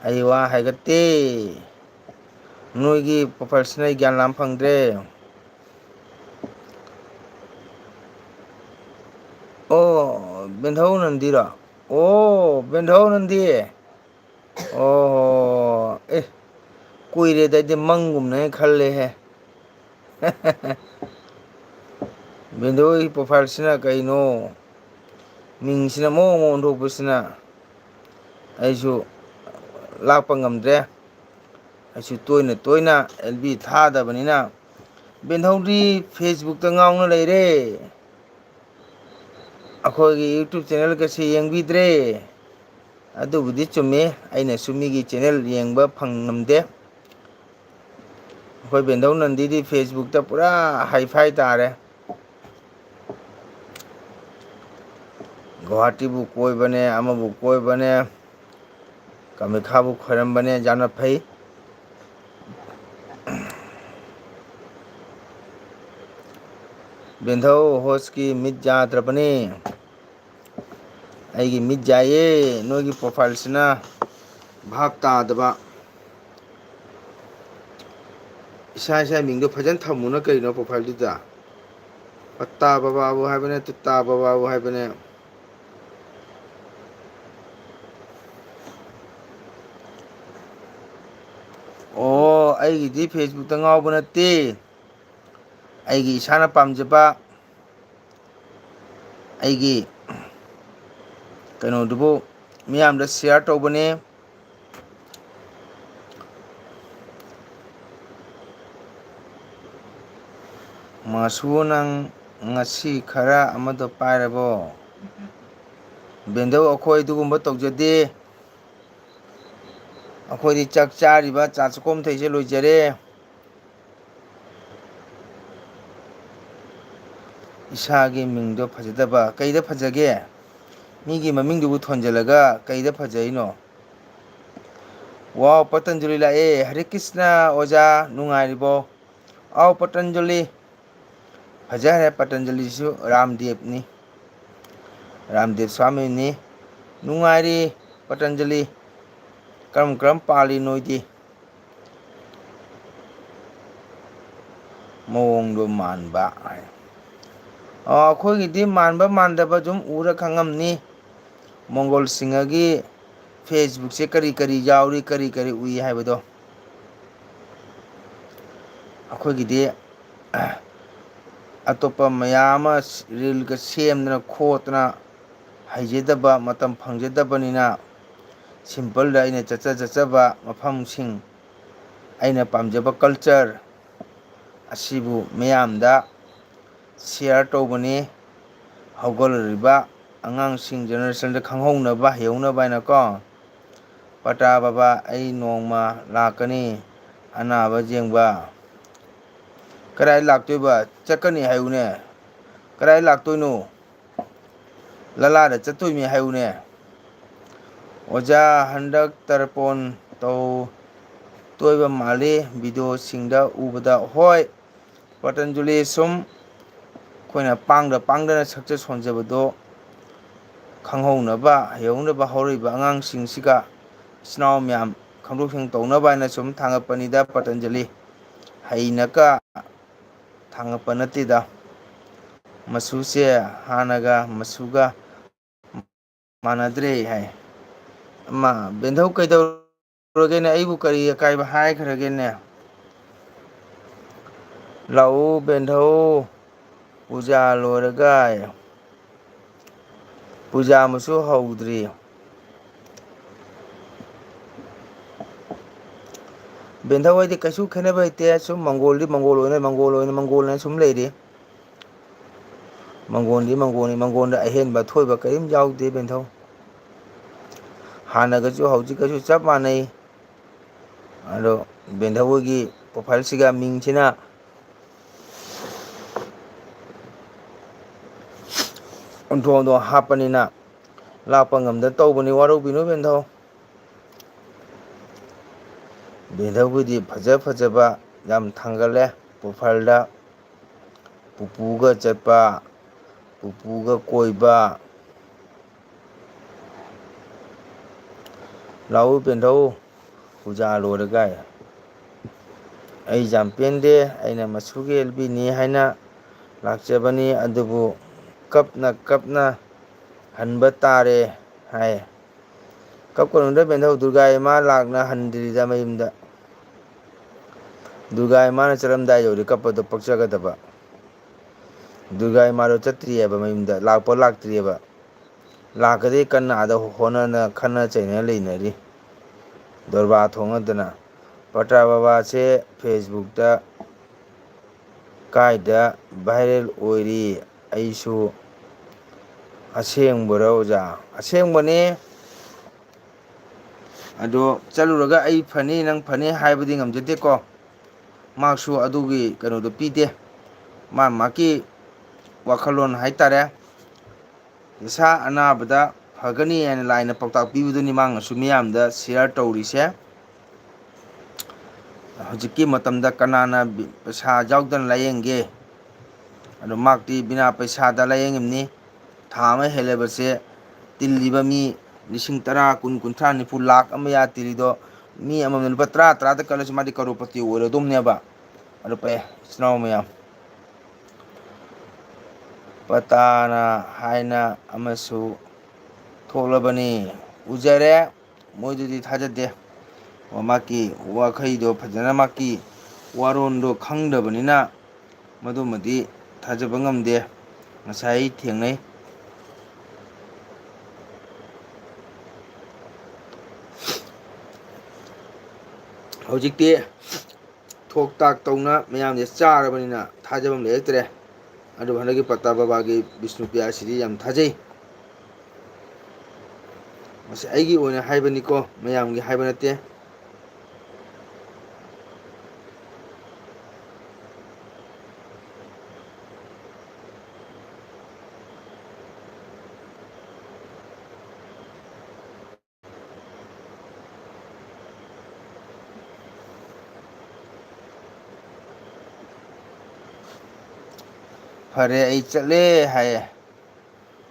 ꯑꯩ ꯋꯥ ꯍꯥꯏꯒꯠꯇꯦ꯫ ꯅꯣꯏꯒꯤ profile ꯁꯤꯅ ꯑꯩ ꯒ꯭ꯌꯥꯟ ꯂꯥꯝ ꯐꯪꯗ꯭ꯔꯦ꯫ ꯑꯣ, ꯕꯦꯟꯙꯧ ꯅꯟꯗꯤꯔꯣ? ꯑꯣ, ꯕꯦꯟꯙꯧ ꯅꯟꯗꯤ꯫ ꯑꯣ, ꯑꯦ, ꯀꯨꯏꯔꯦꯗ ꯑꯩꯗꯤ ꯃꯪꯒꯨꯝꯅ ꯍꯦꯛ ꯈꯜꯂꯦꯍꯦ꯫ ꯕꯦꯟꯙꯧꯒꯤ profile ꯁꯤꯅ ꯀꯩꯅꯣ? ꯃꯤꯡꯁꯤꯅ ꯃꯑꯣꯡ ꯑꯃ ꯑꯣꯟꯊꯣꯛꯄꯁꯤꯅ ꯑꯩꯁꯨ ꯂꯥꯛꯄ ꯉꯝꯗ꯭ꯔꯦ꯫ ꯑꯩꯁꯨ ꯇꯣꯏꯅ ꯇꯣꯏꯅ ꯑꯦꯜ ꯕꯤ ꯊꯥꯗꯕꯅꯤꯅ ꯕꯦꯟꯙꯧꯗꯤ Facebook ꯇ ꯉꯥꯎꯅ ꯂꯩꯔꯦ꯫ ꯑꯩꯈꯣꯏꯒꯤ YouTube channel ꯒꯁꯤ ꯌꯦꯡꯕꯤꯗ꯭ꯔꯦ꯫ ꯑꯗꯨꯕꯨꯗꯤ ꯆꯨꯝꯃꯤ, ꯑꯩꯅꯁꯨ ꯃꯤꯒꯤ channel ꯌꯦꯡꯕ ꯐꯪꯉꯝꯗꯦ꯫ ꯑꯩꯈꯣꯏ ꯕꯦꯟꯙꯧ ꯅꯟꯗꯤꯗꯤ Facebook ꯇ ꯄꯨꯔꯥ hi-fi ꯇꯥꯔꯦ꯫ ꯒꯨꯋꯥꯍꯥꯇꯤꯕꯨ ꯀꯣꯏꯕꯅꯦ, ꯑꯃꯕꯨ ꯀꯣꯏꯕꯅꯦ, ꯀꯥꯃꯦꯈ꯭ꯌꯥꯕꯨ ꯈꯣꯏꯔꯝꯕꯅꯦ, ꯌꯥꯝꯅ ꯐꯩ꯫ ꯕꯦꯟꯙꯧ ꯍꯣꯁꯀꯤ ꯃꯤꯠ ꯌꯥꯗ꯭ꯔꯕꯅꯦ꯫ ꯑꯩꯒꯤ ꯃꯤꯠ ꯌꯥꯏꯌꯦ, ꯅꯣꯏꯒꯤ ꯄ꯭ꯔꯣꯐꯥꯏꯜꯁꯤꯅ ꯚꯥꯞ ꯇꯥꯗꯕ꯫ ꯏꯁꯥ ꯏꯁꯥ ꯃꯤꯡꯗꯣ ꯐꯖꯅ ꯊꯝꯃꯨꯅ ꯀꯩꯅꯣ ꯄ꯭ꯔꯣꯐꯥꯏꯜꯗꯨꯗ? ꯄꯠꯇꯥ ꯕꯕꯥꯕꯨ ꯍꯥꯏꯕꯅꯦ, ꯇꯨꯠꯇꯥ ꯕꯕꯥꯕꯨ ꯍꯥꯏꯕꯅꯦ꯫ ꯑꯣ, ꯑꯩꯒꯤꯗꯤ ꯐꯦꯁꯕꯨꯛꯇ ꯉꯥꯎꯕ ꯅꯠꯇꯦ꯫ ꯑꯩꯒꯤ ꯏꯁꯥꯅ ꯄꯥꯝꯖꯕ ꯑꯩꯒꯤ ꯀꯩꯅꯣꯗꯨꯕꯨ ꯃꯤꯌꯥꯝꯗ ꯁꯤꯌꯥꯔ ꯇꯧꯕꯅꯦ꯫ ꯃꯁꯨ, ꯅꯪ ꯉꯁꯤ ꯈꯔ ꯑꯃꯗꯣ ꯄꯥꯏꯔꯕꯣ? ꯕꯦꯟꯗꯧ, ꯑꯩꯈꯣꯏ ꯑꯗꯨꯒꯨꯝꯕ ꯇꯧꯖꯗꯦ꯫ ꯑꯩꯈꯣꯏꯗꯤ ꯆꯥꯛ ꯆꯥꯔꯤꯕ ꯆꯥ ꯆꯥꯛꯈꯣꯝ ꯊꯩꯁꯦ ꯂꯣꯏꯖꯔꯦ꯫ ꯏꯁꯥꯒꯤ ꯃꯤꯡꯗꯣ ꯐꯖꯗꯕ ꯀꯩꯗ ꯐꯖꯒꯦ? ꯃꯤꯒꯤ ꯃꯃꯤꯡꯗꯨꯕꯨ ꯊꯣꯟꯖꯜꯂꯒ ꯀꯩꯗ ꯐꯖꯩꯅꯣ? ꯋꯥꯎ, ꯄꯇꯟꯖꯂꯤ ꯂꯥꯛꯑꯦ꯫ ꯍꯔꯦ ꯀ꯭ꯔꯤꯁꯅ ꯑꯣꯖꯥ, ꯅꯨꯡꯉꯥꯏꯔꯤꯕꯣ? ꯑꯥꯎ, ꯄꯇꯟꯖꯂꯤ꯫ ꯐꯖꯈ꯭ꯔꯦ, ꯄꯇꯟꯖꯂꯤꯁꯨ ꯔꯥꯝꯗꯦꯕꯅꯤ, ꯔꯥꯝꯗꯦꯕ ꯁ꯭ꯋꯥꯃꯤꯅꯤ꯫ ꯅꯨꯡꯉꯥꯏꯔꯤ ꯄꯇꯟꯖꯂꯤ꯫ ꯀꯔꯝ ꯀꯔꯝ ꯄꯥꯜꯂꯤ ꯅꯣꯏꯗꯤ? ꯃꯑꯣꯡꯗꯣ ꯃꯥꯟꯕ ꯍꯥꯏ꯫ ꯑ, ꯑꯩꯈꯣꯏꯒꯤꯗꯤ ꯃꯥꯟꯕ ꯃꯥꯟꯗꯕ ꯑꯗꯨꯝ ꯎꯔ ꯈꯪꯉꯝꯅꯤ꯫ ꯃꯣꯡꯒꯣꯜ ꯁꯤꯡꯍꯒꯤ ꯐꯦꯁꯕꯨꯛꯁꯦ ꯀꯔꯤ ꯀꯔꯤ ꯌꯥꯎꯔꯤ, ꯀꯔꯤ ꯀꯔꯤ ꯎꯏ ꯍꯥꯏꯕꯗꯣ꯫ ꯑꯩꯈꯣꯏꯒꯤꯗꯤ ꯑꯇꯣꯞꯄ ꯃꯌꯥꯝ ꯑꯃ ꯔꯤꯜꯒ ꯁꯦꯝꯗꯅ ꯈꯣꯠꯇꯅ ꯍꯩꯖꯗꯕ, ꯃꯇꯝ ꯐꯪꯖꯗꯕꯅꯤꯅ ꯁꯤꯝꯄꯜꯗ ꯑꯩꯅ ꯆꯠꯆ ꯆꯠꯆꯕ ꯃꯐꯝꯁꯤꯡ, ꯑꯩꯅ ꯄꯥꯝꯖꯕ ꯀꯜꯆꯔ ꯑꯁꯤꯕꯨ ꯃꯤꯌꯥꯝꯗ ꯁꯤꯌꯥꯔ ꯇꯧꯕꯅꯤ꯫ ꯍꯧꯒꯠꯂꯛꯂꯤꯕ ꯑꯉꯥꯡꯁꯤꯡ, ꯖꯦꯅꯦꯔꯦꯁꯟꯗ ꯈꯪꯍꯧꯅꯕ, ꯍꯩꯍꯧꯅꯕ ꯍꯥꯏꯅꯀꯣ꯫ ꯄꯇꯥ ꯕꯕꯥ, ꯑꯩ ꯅꯣꯡꯃ ꯂꯥꯛꯀꯅꯤ ꯑꯅꯥꯕ ꯌꯦꯡꯕ꯫ ꯀꯗꯥꯏ ꯂꯥꯛꯇꯣꯏꯕ? ꯆꯠꯀꯅꯤ ꯍꯥꯏꯌꯨꯅꯦ꯫ ꯀꯗꯥꯏ ꯂꯥꯛꯇꯣꯏꯅꯣ? ꯂꯂꯥꯗ ꯆꯠꯇꯣꯏꯅꯤ ꯍꯥꯏꯌꯨꯅꯦ꯫ ꯑꯣꯖꯥ, ꯍꯟꯗꯛ ꯇꯔꯄꯣꯟ ꯇꯧ, ꯇꯣꯏꯕ ꯃꯥꯜꯂꯤ ꯚꯤꯗꯤꯑꯣꯁꯤꯡꯗ ꯎꯕꯗ꯫ ꯍꯣꯏ, ꯄꯇꯟꯖꯂꯤ ꯁꯨꯝ ꯑꯩꯈꯣꯏꯅ ꯄꯥꯡꯗ ꯄꯥꯡꯗꯅ ꯁꯛꯆ ꯁꯣꯟꯖꯕꯗꯣ ꯈꯪꯍꯧꯅꯕ, ꯍꯩꯍꯧꯅꯕ, ꯍꯧꯔꯛꯏꯕ ꯑꯉꯥꯡꯁꯤꯡꯁꯤꯒ ꯏꯆꯤꯟ ꯏꯅꯥꯎ ꯃꯌꯥꯝ ꯈꯪꯗꯣꯛ ꯈꯪꯖꯤꯟ ꯇꯧꯅꯕ ꯍꯥꯏꯅ ꯁꯨꯝ ꯊꯥꯡꯒꯠꯄꯅꯤꯗ꯫ ꯄꯇꯟꯖꯂꯤ ꯍꯩꯅꯀ ꯊꯥꯡꯒꯠꯄ ꯅꯠꯇꯦꯗ꯫ ꯃꯆꯨꯁꯦ ꯍꯥꯟꯅꯒ ꯃꯆꯨꯒ ꯃꯥꯟꯅꯗ꯭ꯔꯦ ꯍꯥꯏ꯫ ꯑꯃ, ꯕꯦꯟꯙꯧ ꯀꯩꯗꯧꯔꯒꯦꯅꯦ? ꯑꯩꯕꯨ ꯀꯔꯤ ꯑꯀꯥꯏꯕ ꯍꯥꯏꯈ꯭ꯔꯒꯦꯅꯦ? ꯂꯥꯛꯎ ꯕꯦꯟꯙꯧ, ꯄꯨꯖꯥ ꯂꯣꯏꯔꯒ꯫ ꯄꯨꯖꯥ ꯑꯃꯁꯨ ꯍꯧꯗ꯭ꯔꯤ꯫ ꯕꯦꯟꯙꯧ ꯍꯣꯏꯗꯤ ꯀꯩꯁꯨ ꯈꯦꯠꯅꯕ ꯂꯩꯇꯦ꯫ ꯁꯨꯝ ꯃꯪꯒꯣꯜꯗꯤ ꯃꯪꯒꯣꯜ ꯑꯣꯏꯅ, ꯃꯪꯒꯣꯜ ꯑꯣꯏꯅ, ꯃꯪꯒꯣꯜ ꯑꯣꯏꯅ ꯁꯨꯝ ꯂꯩꯔꯤ꯫ ꯃꯪꯒꯣꯟꯗꯤ ꯃꯪꯒꯣꯟꯅꯤ, ꯃꯪꯒꯣꯟꯗ ꯑꯍꯦꯟꯕ ꯊꯣꯏꯕ ꯀꯔꯤꯝ ꯌꯥꯎꯗꯦ ꯕꯦꯟꯊꯧ꯫ ꯍꯥꯟꯅꯒꯁꯨ ꯍꯧꯖꯤꯛꯀꯁꯨ ꯆꯞ ꯃꯥꯟꯅꯩ꯫ ꯑꯗꯣ ꯕꯦꯟꯊꯧꯒꯤ ꯄ꯭ꯔꯣꯐꯥꯏꯜꯁꯤꯒ ꯃꯤꯡꯁꯤꯅ ꯑꯣꯟꯊꯣꯛ ꯑꯣꯟꯊꯣꯛ ꯍꯥꯞꯄꯅꯤꯅ ꯂꯥꯛꯄ ꯉꯝꯗ ꯇꯧꯕꯅꯤ, ꯋꯥꯔꯧꯕꯤꯅꯨ ꯕꯦꯟꯊꯧ꯫ ꯕꯦꯟꯊꯧꯒꯤꯗꯤ ꯐꯖ ꯐꯖꯕ ꯌꯥꯝ ꯊꯥꯡꯒꯠꯂꯦ ꯄ꯭ꯔꯣꯐꯥꯏꯜꯗ꯫ ꯄꯨꯄꯨꯒ ꯆꯠꯄ, ꯄꯨꯄꯨꯒ ꯀꯣꯏꯕ꯫ ꯂꯥꯛꯎ ꯕꯦꯟꯊꯧ, ꯄꯨꯖꯥ ꯂꯣꯏꯔꯒ꯫ ꯑꯩ ꯌꯥꯝ ꯄꯦꯟꯗꯦ, ꯑꯩꯅ ꯃꯆꯨꯒꯤ ꯑꯦꯜ ꯕꯤꯅꯤ ꯍꯥꯏꯅ ꯂꯥꯛꯆꯕꯅꯤ, ꯑꯗꯨꯕꯨ ꯀꯞꯅ ꯀꯞꯅ ꯍꯟꯕ ꯇꯥꯔꯦ ꯍꯥꯏ꯫ ꯀꯞꯀꯅꯨꯗ ꯕꯦꯟꯊꯧ, ꯗꯨꯔꯒꯥ ꯏꯃꯥ ꯂꯥꯛꯅ ꯍꯟꯗ꯭ꯔꯤꯗ ꯃꯌꯨꯝꯗ꯫ ꯗꯨꯔꯒꯥ ꯏꯃꯥꯅ ꯆꯠꯂꯝꯗꯥꯏ ꯌꯧꯔꯗꯤ ꯀꯞꯄꯗꯣ ꯄꯛꯆꯒꯗꯕ꯫ ꯗꯨꯔꯒꯥ ꯏꯃꯥꯗꯣ ꯆꯠꯇ꯭ꯔꯤꯑꯕ ꯃꯌꯨꯝꯗ, ꯂꯥꯛꯄ ꯂꯥꯛꯇ꯭ꯔꯤꯑꯕ꯫ ꯂꯥꯛꯀꯗꯤ ꯀꯟꯅ ꯑꯥꯗ ꯍꯣꯠꯅꯅ ꯈꯠꯅ ꯆꯩꯅ ꯂꯩꯅꯔꯤ꯫ ꯗꯣꯔꯕꯥꯔ ꯊꯣꯛꯅꯗꯅ꯫ ꯄꯇ꯭ꯔꯥ ꯕꯕꯥꯁꯦ ꯐꯦꯁꯕꯨꯛꯇ ꯀꯥꯏꯗ ꯚꯥꯏꯔꯦꯜ ꯑꯣꯏꯔꯤ? ꯑꯩꯁꯨ ꯑꯁꯦꯡꯕꯔꯣ ꯑꯣꯖꯥ? ꯑꯁꯦꯡꯕꯅꯦ꯫ ꯑꯗꯣ ꯆꯠꯂꯨꯔꯒ ꯑꯩ ꯐꯅꯤ, ꯅꯪ ꯐꯅꯤ ꯍꯥꯏꯕꯗꯤ ꯉꯝꯖꯗꯦꯀꯣ꯫ ꯃꯍꯥꯛꯁꯨ ꯑꯗꯨꯒꯤ ꯀꯩꯅꯣꯗꯣ ꯄꯤꯗꯦ꯫ ꯃꯥ ꯃꯥꯒꯤ ꯋꯥꯈꯜꯂꯣꯟ ꯍꯥꯏꯇꯥꯔꯦ꯫ ꯏꯁꯥ ꯑꯅꯥꯕꯗ ꯐꯒꯅꯤ ꯍꯥꯏꯅ ꯂꯥꯏꯅ ꯄꯥꯎꯇꯥꯛ ꯄꯤꯕꯗꯨꯅꯤ ꯃꯥꯅꯁꯨ ꯃꯤꯌꯥꯝꯗ ꯁꯤꯌꯥꯔ ꯇꯧꯔꯤꯁꯦ꯫ ꯍꯧꯖꯤꯛꯀꯤ ꯃꯇꯝꯗ ꯀꯅꯥꯅ ꯕꯤ-, ꯄꯩꯁꯥ ꯌꯥꯎꯗꯅ ꯂꯥꯏꯌꯦꯡꯒꯦ? ꯑꯗꯣ ꯃꯍꯥꯛꯇꯤ ꯕꯤꯅꯥ ꯄꯩꯁꯥꯗ ꯂꯥꯌꯦꯡꯉꯤꯕꯅꯤ꯫ ꯊꯥ ꯑꯃ ꯍꯦꯜꯂꯕꯁꯦ ꯇꯤꯜꯂꯤꯕ ꯃꯤ ꯂꯤꯁꯤꯡ ꯇꯔꯥ, ꯀꯨꯟ, ꯀꯨꯟꯊ꯭ꯔꯥ, ꯅꯤꯐꯨ, ꯂꯥꯛ ꯑꯃ ꯃꯌꯥ ꯇꯤꯜꯂꯤꯗꯣ, ꯃꯤ ꯑꯃꯃꯝꯅ ꯂꯨꯄꯥ ꯇꯔꯥ, ꯇꯔꯥꯗ ꯀꯜꯂꯁꯨ ꯃꯥꯗꯤ ꯀꯔꯣꯔꯄꯇꯤ ꯑꯣꯏꯔꯗꯧꯅꯦꯕ꯫ ꯑꯗꯣ ꯐꯩ, ꯏꯆꯤꯟ ꯏꯅꯥꯎ ꯃꯌꯥꯝ, ꯄꯇꯥꯅ ꯍꯥꯏꯅ ꯑꯃꯁꯨ ꯊꯣꯛꯂꯕꯅꯤ꯫ ꯎꯖꯔꯦ, ꯃꯣꯏꯗꯨꯗꯤ ꯊꯥꯖꯗꯦ꯫ ꯃꯍꯥꯛꯀꯤ ꯋꯥꯈꯩꯗꯣ ꯐꯖꯅ, ꯃꯍꯥꯛꯀꯤ ꯋꯥꯔꯣꯟꯗꯣ ꯈꯪꯗꯕꯅꯤꯅ ꯃꯗꯨꯃꯗꯤ ꯊꯥꯖꯕ ꯉꯝꯗꯦ꯫ ꯉꯁꯥꯏ ꯑꯩ ꯊꯦꯡꯅꯩ꯫ ꯍꯧꯖꯤꯛꯇꯤ ꯊꯣꯛ ꯇꯥꯛ ꯇꯧꯅ ꯃꯌꯥꯝꯁꯦ ꯆꯥꯔꯕꯅꯤꯅ ꯊꯥꯖꯐꯝ ꯂꯩꯔꯛꯇ꯭ꯔꯦ꯫ ꯑꯗꯨꯕꯨ ꯍꯟꯗꯛꯀꯤ ꯄꯇꯥ ꯕꯕꯥꯒꯤ ꯕꯤꯁꯅꯨꯄ꯭ꯔꯤꯌꯥꯁꯤꯗꯤ ꯌꯥꯝ ꯊꯥꯖꯩ꯫ ꯃꯁꯤ ꯑꯩꯒꯤ ꯑꯣꯏꯅ ꯍꯥꯏꯕꯅꯤꯀꯣ, ꯃꯌꯥꯝꯒꯤ ꯍꯥꯏꯕ ꯅꯠꯇꯦ꯫ ꯐꯔꯦ, ꯑꯩ ꯆꯠꯂꯦ ꯍꯥꯏꯌꯦ꯫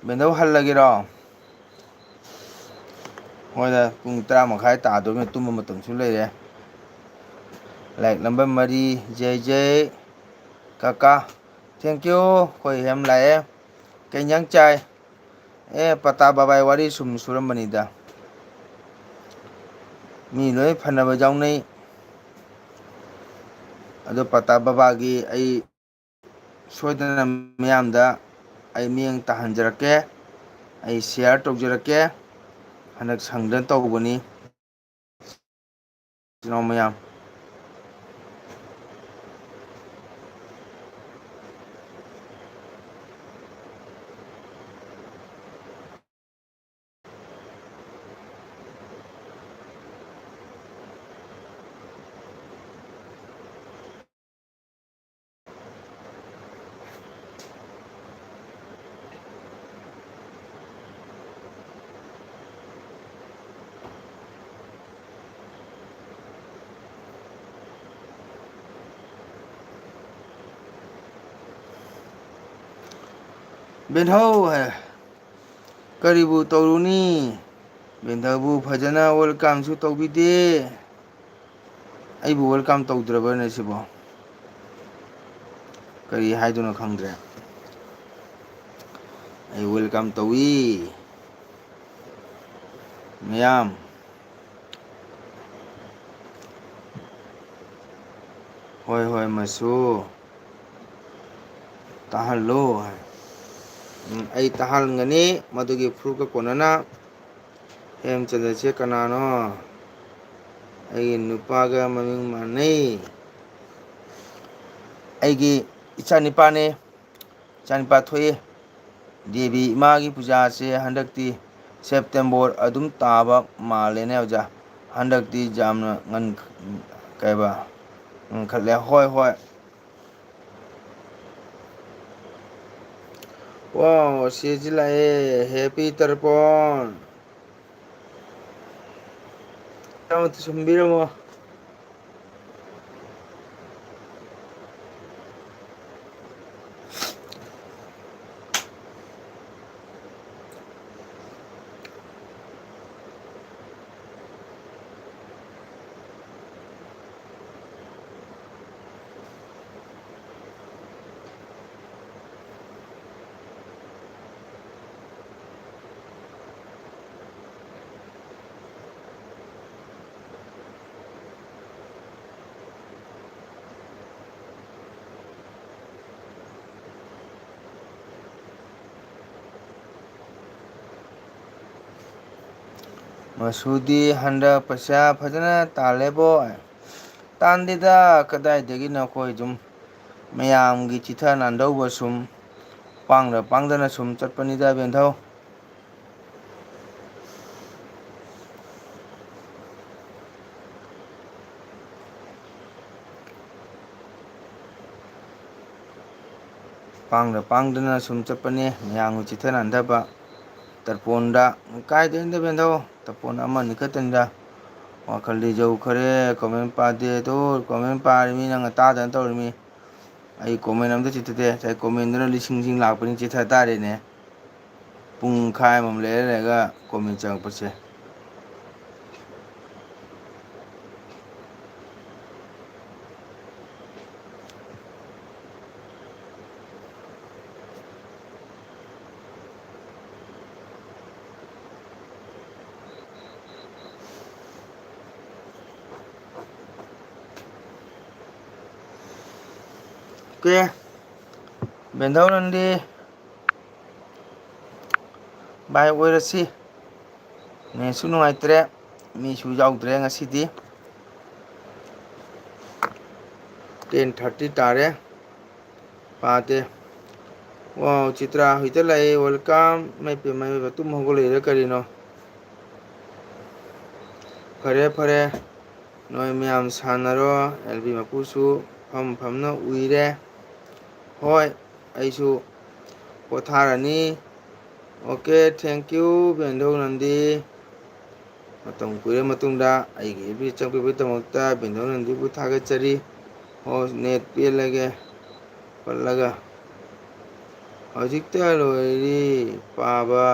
ꯕꯦꯟꯗꯧ ꯍꯜꯂꯒꯦꯔꯣ? ꯍꯣꯏꯗ, ꯄꯨꯡ ꯇꯔꯥ ꯃꯈꯥꯏ ꯇꯥꯗꯣꯔꯕꯅꯤ, ꯇꯨꯝꯕ ꯃꯇꯝꯁꯨ ꯂꯩꯔꯦ꯫ ꯂꯥꯏꯛ ꯅꯝꯕꯔ ꯃꯔꯤ, ꯖꯩ ꯖꯩ ꯀꯀꯥ, thank you꯫ ꯑꯩꯈꯣꯏ ꯍꯦꯝ ꯂꯥꯛꯑꯦ꯫ ꯀꯩ ꯏꯟꯖꯥꯡ ꯆꯥꯏ? ꯑꯦ, ꯄꯇꯥ ꯕꯕꯥꯏ ꯋꯥꯔꯤ ꯁꯨꯝ ꯁꯨꯔꯝꯕꯅꯤꯗ꯫ ꯃꯤ ꯂꯣꯏ ꯐꯅꯕ ꯌꯥꯎꯅꯩ꯫ ꯑꯗꯣ ꯄꯇꯥ ꯕꯕꯥꯒꯤ ꯑꯩ ꯁꯣꯏꯗꯅ ꯃꯤꯌꯥꯝꯗ ꯑꯩ ꯃꯤꯠꯌꯦꯡ ꯇꯥꯍꯟꯖꯔꯛꯀꯦ, ꯑꯩ share ꯇꯧꯖꯔꯛꯀꯦ꯫ ꯍꯟꯗꯛ ꯁꯪꯗꯅ ꯇꯧꯕꯅꯤ, ꯏꯆꯤꯟ ꯏꯅꯥꯎ ꯃꯌꯥꯝ꯫ ꯕꯦꯟꯊꯧ ꯍꯥꯏ꯫ ꯀꯔꯤꯕꯨ ꯇꯧꯔꯨꯅꯤ? ꯕꯦꯟꯊꯧꯕꯨ ꯐꯖꯅ welcomeꯁꯨ ꯇꯧꯕꯤꯗꯦ꯫ ꯑꯩꯕꯨ welcome ꯇꯧꯗ꯭ꯔꯕꯅꯦ ꯁꯤꯕꯣ? ꯀꯔꯤ ꯍꯥꯏꯗꯣꯏꯅꯣ ꯈꯪꯗ꯭ꯔꯦ꯫ ꯑꯩ welcome ꯇꯧꯏ ꯃꯌꯥꯝ꯫ ꯍꯣꯏ, ꯍꯣꯏ, ꯃꯁꯨ꯫ ꯇꯥꯍꯜꯂꯣ ꯍꯥꯏ꯫ ꯎꯝ, ꯑꯩ ꯇꯥꯍꯟꯒꯅꯤ ꯃꯗꯨꯒꯤ ꯄ꯭ꯔꯨꯐꯀ ꯀꯣꯟꯅꯅ꯫ ꯍꯦꯝꯆꯟꯗ꯭ꯔꯁꯦ ꯀꯅꯥꯅꯣ? ꯑꯩꯒꯤ ꯅꯨꯄꯥꯒ ꯃꯃꯤꯡ ꯃꯥꯟꯅꯩ꯫ ꯑꯩꯒꯤ ꯏꯆꯥꯅꯤꯄꯥꯅꯦ꯫ ꯏꯆꯥꯅꯤꯄꯥ ꯊꯣꯛꯏ꯫ ꯗꯦꯕꯤ ꯏꯃꯥꯒꯤ ꯄꯨꯖꯥꯁꯦ ꯍꯟꯗꯛꯇꯤ ꯁꯦꯞꯇꯦꯝꯕꯔ ꯑꯗꯨꯝ ꯇꯥꯕ ꯃꯥꯜꯂꯦꯅꯦ ꯑꯣꯖꯥ꯫ ꯍꯟꯗꯛꯇꯤ ꯌꯥꯝꯅ ꯉꯟ-, ꯀꯩꯕ, ꯉꯟꯈꯠꯂꯦ꯫ ꯍꯣꯏ, ꯍꯣꯏ꯫ ꯋꯥꯎ, ꯆꯦꯁꯤ ꯂꯥꯛꯑꯦ꯫ Happy ꯇꯔꯄꯣꯟ꯫ ꯑꯃꯇ ꯁꯨꯝꯕꯤꯔꯝꯃꯣ꯫ ꯃꯁꯨꯗꯤ ꯍꯟꯗꯛ ꯄꯩꯁꯥ ꯐꯖꯅ ꯇꯥꯜꯂꯦꯕꯣ꯫ ꯇꯥꯟꯗꯦꯗ, ꯀꯗꯥꯏꯗꯒꯤ ꯅꯈꯣꯏ ꯑꯗꯨꯝ ꯃꯌꯥꯝꯒꯤ ꯆꯤꯊ ꯅꯥꯟꯗꯧꯕ ꯁꯨꯝ ꯄꯥꯡꯗ ꯄꯥꯡꯗꯅ ꯁꯨꯝ ꯆꯠꯄꯅꯤꯗ ꯕꯦꯟꯊꯧ꯫ ꯄꯥꯡꯗ ꯄꯥꯡꯗꯅ ꯁꯨꯝ ꯆꯠꯄꯅꯦ, ꯃꯌꯥꯝꯒꯤ ꯆꯤꯊ ꯅꯥꯟꯊꯕ꯫ ꯇꯔꯄꯣꯟꯗ ꯀꯥꯏꯗꯩꯅꯣꯗ ꯕꯦꯟꯊꯧ, ꯇꯔꯄꯣꯟ ꯑꯃꯅꯤ ꯈꯛꯇꯅꯤꯗ꯫ ꯋꯥꯈꯜꯗꯤ ꯌꯧꯈꯔꯦ, comment ꯄꯥꯗꯦ꯫ ꯑꯗꯨ comment ꯄꯥꯔꯤ ꯃꯤ ꯅꯪꯅ ꯇꯥꯗꯅ ꯇꯧꯔꯤ ꯃꯤ꯫ ꯑꯩ comment ꯑꯝꯇ ꯆꯤꯊꯗꯦ꯫ ꯉꯁꯥꯏ commentꯗꯨꯅ ꯂꯤꯁꯤꯡ ꯂꯤꯁꯤꯡ ꯂꯥꯛꯄꯅꯤ, ꯆꯤꯊ ꯇꯥꯔꯦꯅꯦ꯫ ꯄꯨꯡꯈꯥꯏ ꯑꯃꯃꯝ ꯂꯩꯔ ꯂꯩꯔꯒ comment ꯆꯪꯉꯛꯄꯁꯦ꯫ Okay, ꯕꯦꯟꯙꯧ ꯅꯟꯗꯤ, bye ꯑꯣꯏꯔꯁꯤ꯫ ꯅꯦꯠꯁꯨ ꯅꯨꯡꯉꯥꯏꯇ꯭ꯔꯦ, ꯃꯤꯁꯨ ꯌꯥꯎꯗ꯭ꯔꯦ ꯉꯁꯤꯗꯤ꯫ Ten thirty ꯇꯥꯔꯦ, ꯄꯥꯗꯦ꯫ Wow, ꯆꯤꯇ꯭ꯔꯥ ꯍꯧꯖꯤꯛꯇ ꯂꯥꯛꯑꯦ, welcome꯫ ꯃꯩ ꯄꯦꯝꯃ, ꯃꯩ ꯄꯦꯝꯃ, ꯇꯨꯝ ꯍꯧꯒꯠꯂꯛꯏꯔ ꯀꯔꯤꯅꯣ? ꯐꯔꯦ, ꯐꯔꯦ, ꯅꯣꯏ ꯃꯌꯥꯝ ꯁꯥꯟꯅꯔꯣ꯫ ꯑꯦꯜ ꯕꯤ ꯃꯄꯨꯁꯨ ꯐꯝ ꯐꯝꯅ ꯎꯏꯔꯦ꯫ ꯍꯣꯏ, ꯑꯩꯁꯨ ꯄꯣꯊꯥꯔꯅꯤ꯫ Okay, thank you, ꯕꯦꯟꯙꯧ ꯅꯟꯗꯤ꯫ ꯃꯇꯝ ꯀꯨꯏꯔ ꯃꯇꯨꯡꯗ ꯑꯩꯒꯤ ꯑꯦꯐ ꯕꯤ ꯆꯪꯕꯤꯕꯒꯤꯗꯃꯛꯇ ꯕꯦꯟꯙꯧ ꯅꯟꯗꯤꯕꯨ ꯊꯥꯒꯠꯆꯔꯤ꯫ ꯍꯣ, ꯅꯦꯠ ꯄꯦꯜꯂꯒꯦ ꯄꯜꯂꯒ꯫ ꯍꯧꯖꯤꯛꯇ ꯂꯣꯏꯔꯤ, ꯄꯥꯕ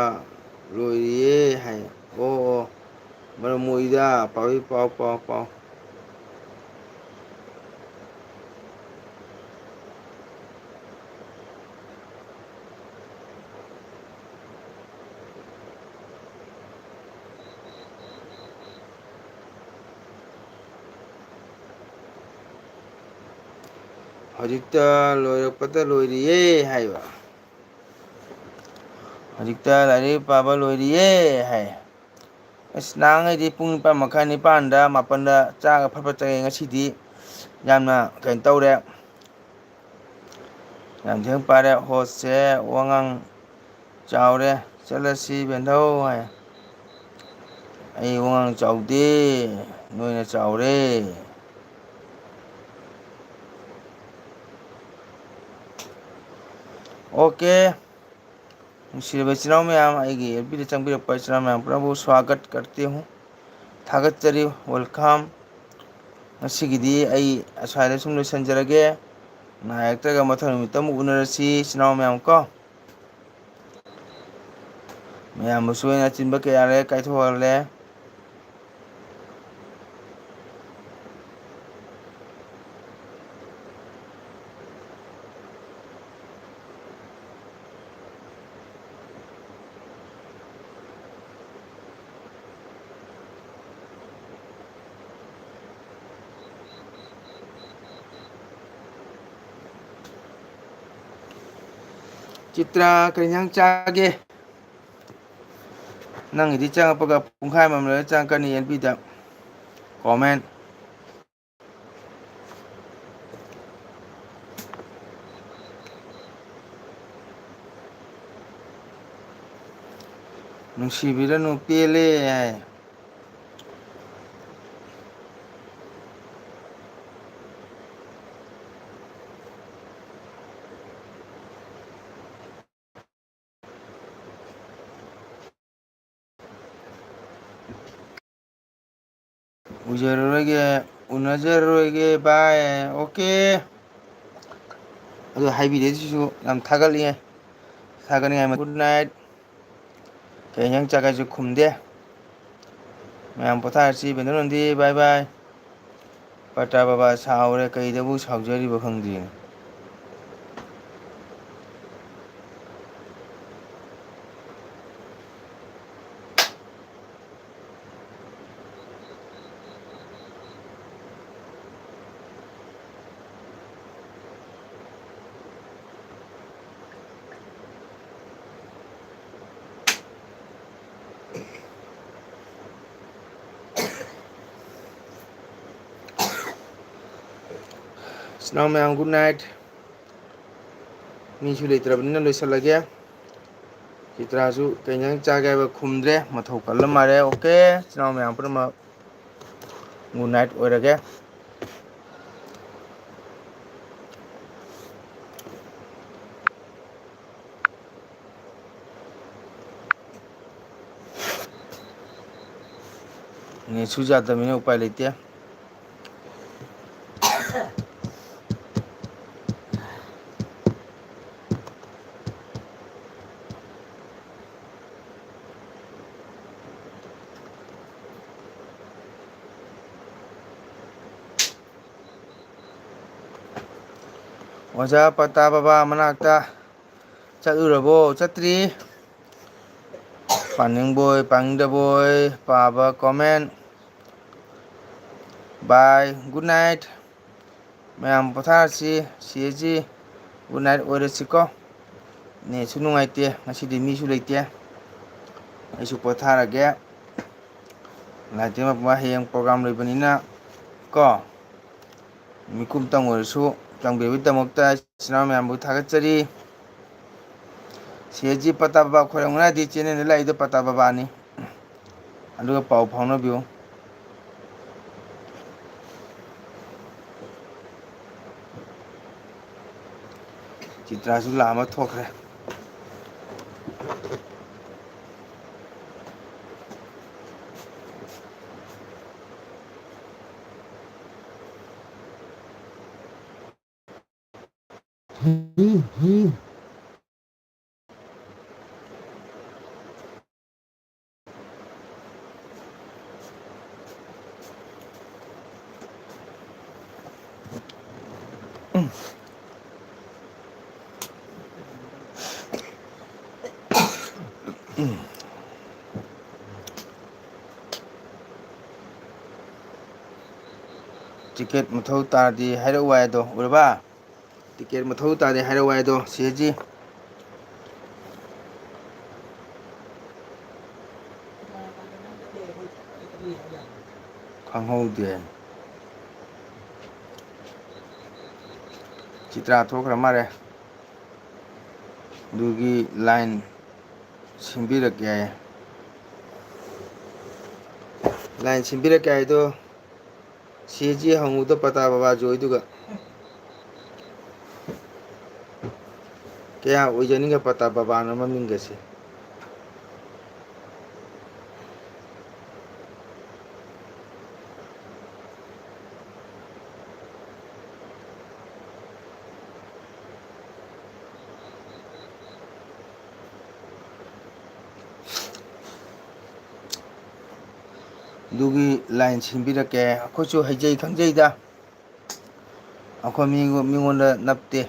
ꯂꯣꯏꯔꯤꯌꯦ ꯍꯥꯏ꯫ ꯑꯣ, ꯑꯣ, ꯃꯔꯝ ꯃꯣꯛꯏꯗ, ꯄꯥꯎꯏ, ꯄꯥꯎ, ꯄꯥꯎ, ꯄꯥꯎ꯫ ꯍꯧꯖꯤꯛꯇ ꯂꯣꯏꯔꯛꯄꯗ ꯂꯣꯏꯔꯤꯌꯦ ꯍꯥꯏꯕ꯫ ꯍꯧꯖꯤꯛꯇ ꯂꯥꯏꯔꯤꯛ ꯄꯥꯕ ꯂꯣꯏꯔꯤꯌꯦ ꯍꯥꯏ꯫ ꯑꯁ, ꯅꯍꯥꯟꯈꯩꯗꯤ ꯄꯨꯡ ꯅꯤꯄꯥꯟ ꯃꯈꯥꯏ, ꯅꯤꯄꯥꯟꯗ, ꯃꯥꯄꯟꯗ ꯆꯥꯒ ꯐꯠ ꯐꯠ ꯆꯪꯉꯦ꯫ ꯉꯁꯤꯗꯤ ꯌꯥꯝꯅ ꯀꯩꯅꯣ ꯇꯧꯔꯦ, ꯌꯥꯝ ꯊꯦꯡ ꯄꯥꯔꯦ꯫ ꯍꯣꯁꯁꯦ ꯋꯥꯉꯥꯡ ꯆꯥꯎꯔꯦ, ꯆꯠꯂꯁꯤ ꯕꯦꯟꯙꯧ ꯍꯥꯏ꯫ ꯑꯩ ꯋꯥꯉꯥꯡ ꯆꯥꯎꯗꯦ, ꯅꯣꯏꯅ ꯆꯥꯎꯔꯦ꯫ Okay, ꯅꯨꯡꯁꯤꯔꯕ ꯏꯆꯤꯟ ꯏꯅꯥꯎ ꯃꯌꯥꯝ, ꯑꯩꯒꯤ ꯑꯦꯐ ꯕꯤꯗ ꯆꯪꯕꯤꯔꯛꯄ ꯏꯆꯤꯟ ꯏꯅꯥꯎ ꯃꯌꯥꯝ ꯄꯨꯝꯅꯃꯛꯄꯨ ꯁ꯭ꯋꯥꯒꯠ ꯀꯔꯇꯦ ꯍꯨ, ꯊꯥꯒꯠꯆꯔꯤ, welcome꯫ ꯉꯁꯤꯒꯤꯗꯤ ꯑꯩ ꯑꯁ꯭ꯋꯥꯏꯗ ꯁꯨꯝ ꯂꯣꯏꯁꯤꯟꯖꯔꯒꯦ꯫ ꯅꯥꯏꯔꯛꯇ꯭ꯔꯒ ꯃꯊꯪ ꯅꯨꯃꯤꯠꯇ ꯑꯃꯨꯛ ꯎꯅꯔꯁꯤ, ꯏꯆꯤꯟ ꯏꯅꯥꯎ ꯃꯌꯥꯝ ꯀꯣ꯫ ꯃꯌꯥꯝꯕꯁꯨ ꯑꯩꯅ ꯑꯆꯤꯟꯕ ꯀꯌꯥ ꯂꯩ ꯀꯥꯏꯊꯣꯛꯍꯜꯂꯦ꯫ ꯆꯤꯇ꯭ꯔꯥ, ꯀꯔꯤ ꯏꯟꯖꯥꯡ ꯆꯥꯒꯦ? ꯅꯪꯒꯤꯗꯤ ꯆꯪꯉꯛꯄꯒ ꯄꯨꯡꯈꯥꯏ ꯑꯃ ꯂꯩꯔ ꯆꯪꯉꯛꯀꯅꯤ ꯑꯦꯜ ꯕꯤꯗ꯫ ꯀꯣꯃꯦꯟ꯫ ꯅꯨꯡꯁꯤꯕꯤꯔꯅꯨ, ꯄꯦꯜꯂꯦ ꯍꯥꯏ꯫ ꯎꯖꯔꯔꯣꯏꯒꯦ, ꯎꯅꯖꯔꯔꯣꯏꯒꯦ, bye, okay꯫ ꯑꯗꯨ ꯍꯥꯏꯕꯤꯔꯛꯏꯁꯤꯁꯨ ꯌꯥꯝ ꯊꯥꯒꯠꯂꯤꯉꯦ, ꯊꯥꯒꯠꯅꯤꯡꯉꯥꯏ꯫ Good night꯫ ꯀꯩ ꯏꯟꯖꯥꯡ ꯆꯥꯒꯦꯁꯨ ꯈꯨꯝꯗꯦ꯫ ꯃꯌꯥꯝ ꯄꯣꯊꯥꯔꯁꯤ, ꯕꯦꯟꯗꯔꯣꯟꯗꯤ, bye bye꯫ ꯄꯇꯥ ꯕꯕꯥ ꯁꯥꯎꯔꯦ, ꯀꯩꯗꯕꯨ ꯁꯥꯎꯖꯔꯤꯕ ꯈꯪꯗꯦꯅꯦ꯫ ꯏꯆꯤꯟ ꯏꯅꯥꯎ ꯃꯌꯥꯝ, good night꯫ ꯃꯤꯁꯨ ꯂꯩꯇ꯭ꯔꯕꯅꯤꯅ ꯂꯣꯏꯁꯤꯜꯂꯒꯦ꯫ ꯆꯤꯇ꯭ꯔꯥꯁꯨ ꯀꯩ ꯏꯟꯖꯥꯡ ꯆꯥꯒꯦ ꯍꯥꯏꯕ ꯈꯨꯝꯗ꯭ꯔꯦ, ꯃꯊꯧ ꯀꯜꯂ ꯃꯥꯜꯂꯦ꯫ Okay, ꯏꯆꯤꯟ ꯏꯅꯥꯎ ꯃꯌꯥꯝ ꯄꯨꯝꯅꯃꯛ, good night ꯑꯣꯏꯔꯒꯦ꯫ ꯅꯦꯠꯁꯨ ꯌꯥꯗꯕꯅꯤꯅ ꯎꯄꯥꯏ ꯂꯩꯇꯦ꯫ ꯑꯣꯖꯥ ꯄꯇꯥ ꯕꯕꯥ ꯃꯅꯥꯛꯇ ꯆꯠꯂꯨꯔꯕꯣ? ꯆꯠꯇ꯭ꯔꯤ꯫ ꯄꯥꯅꯤꯡꯕꯣꯏ ꯄꯥꯅꯤꯡꯗꯕꯣꯏ ꯄꯥꯕ comment꯫ Bye, good night꯫ ꯃꯌꯥꯝ ꯄꯣꯊꯥꯔꯁꯤ꯫ C S G, good night ꯑꯣꯏꯔꯁꯤꯀꯣ꯫ ꯅꯦꯠꯁꯨ ꯅꯨꯡꯉꯥꯏꯇꯦ ꯉꯁꯤꯗꯤ, ꯃꯤꯁꯨ ꯂꯩꯇꯦ꯫ ꯑꯩꯁꯨ ꯄꯣꯊꯥꯔꯒꯦ꯫ ꯂꯥꯏꯇꯦ ꯃꯄꯨ, ꯍꯌꯦꯡ program ꯂꯩꯕꯅꯤꯅ ꯀꯣ꯫ ꯃꯤꯀꯨꯞꯇꯪ ꯑꯣꯏꯔꯁꯨ ꯆꯪꯕꯤꯕꯒꯤꯗꯃꯛꯇ ꯏꯆꯤꯟ ꯏꯅꯥꯎ ꯃꯌꯥꯝꯕꯨ ꯊꯥꯒꯠꯆꯔꯤ꯫ ꯁꯤ ꯑꯦꯁ ꯖꯤ ꯄꯇꯥ ꯕꯕꯥ ꯈꯣꯏꯔꯝ ꯉꯔꯥꯡꯗꯤ channelꯗ ꯂꯥꯛꯏꯗꯣ ꯄꯇꯥ ꯕꯕꯥꯅꯤ꯫ ꯑꯗꯨꯒ ꯄꯥꯎ ꯐꯥꯎꯅꯕꯤꯌꯨ꯫ ꯆꯤꯇ꯭ꯔꯥꯁꯨ ꯂꯥꯛꯑꯝꯃ ꯊꯣꯛꯈ꯭ꯔꯦ꯫ Ticket ꯃꯊꯧ ꯇꯥꯔꯗꯤ ꯍꯥꯏꯔꯛꯎ ꯍꯥꯏꯗꯣ ꯎꯔꯕ? Ticket ꯃꯊꯧ ꯇꯥꯔꯗꯤ ꯍꯥꯏꯔꯛꯎ ꯍꯥꯏꯗꯣ ꯁꯤ ꯑꯦꯁ ꯖꯤ꯫ ꯈꯪꯍꯧꯗꯦ꯫ ꯆꯤꯇ꯭ꯔꯥ ꯊꯣꯛꯈ꯭ꯔ ꯃꯥꯜꯂꯦ꯫ ꯑꯗꯨꯒꯤ line ꯁꯦꯝꯕꯤꯔꯛꯀꯦ ꯍꯥꯏꯌꯦ꯫ Line ꯁꯦꯝꯕꯤꯔꯛꯀꯦ ꯍꯥꯏꯗꯣ ꯁꯤ ꯑꯦꯁ ꯖꯤ ꯍꯪꯉꯨꯗ ꯄꯇꯥ ꯕꯕꯥ ꯖꯣꯏꯗꯨꯒ꯫ ꯀꯌꯥ ꯑꯣꯏꯖꯅꯤꯡꯒꯦ ꯄꯇꯥ ꯕꯕꯥꯅ ꯃꯃꯤꯡꯒꯁꯦ? ꯑꯗꯨꯒꯤ line ꯁꯦꯝꯕꯤꯔꯛꯀꯦ꯫ ꯑꯩꯈꯣꯏꯁꯨ ꯍꯩꯖꯩ ꯈꯪꯖꯩꯗ꯫ ꯑꯩꯈꯣꯏ ꯃꯤꯉꯣ-, ꯃꯤꯉꯣꯟꯗ ꯅꯞꯇꯦ꯫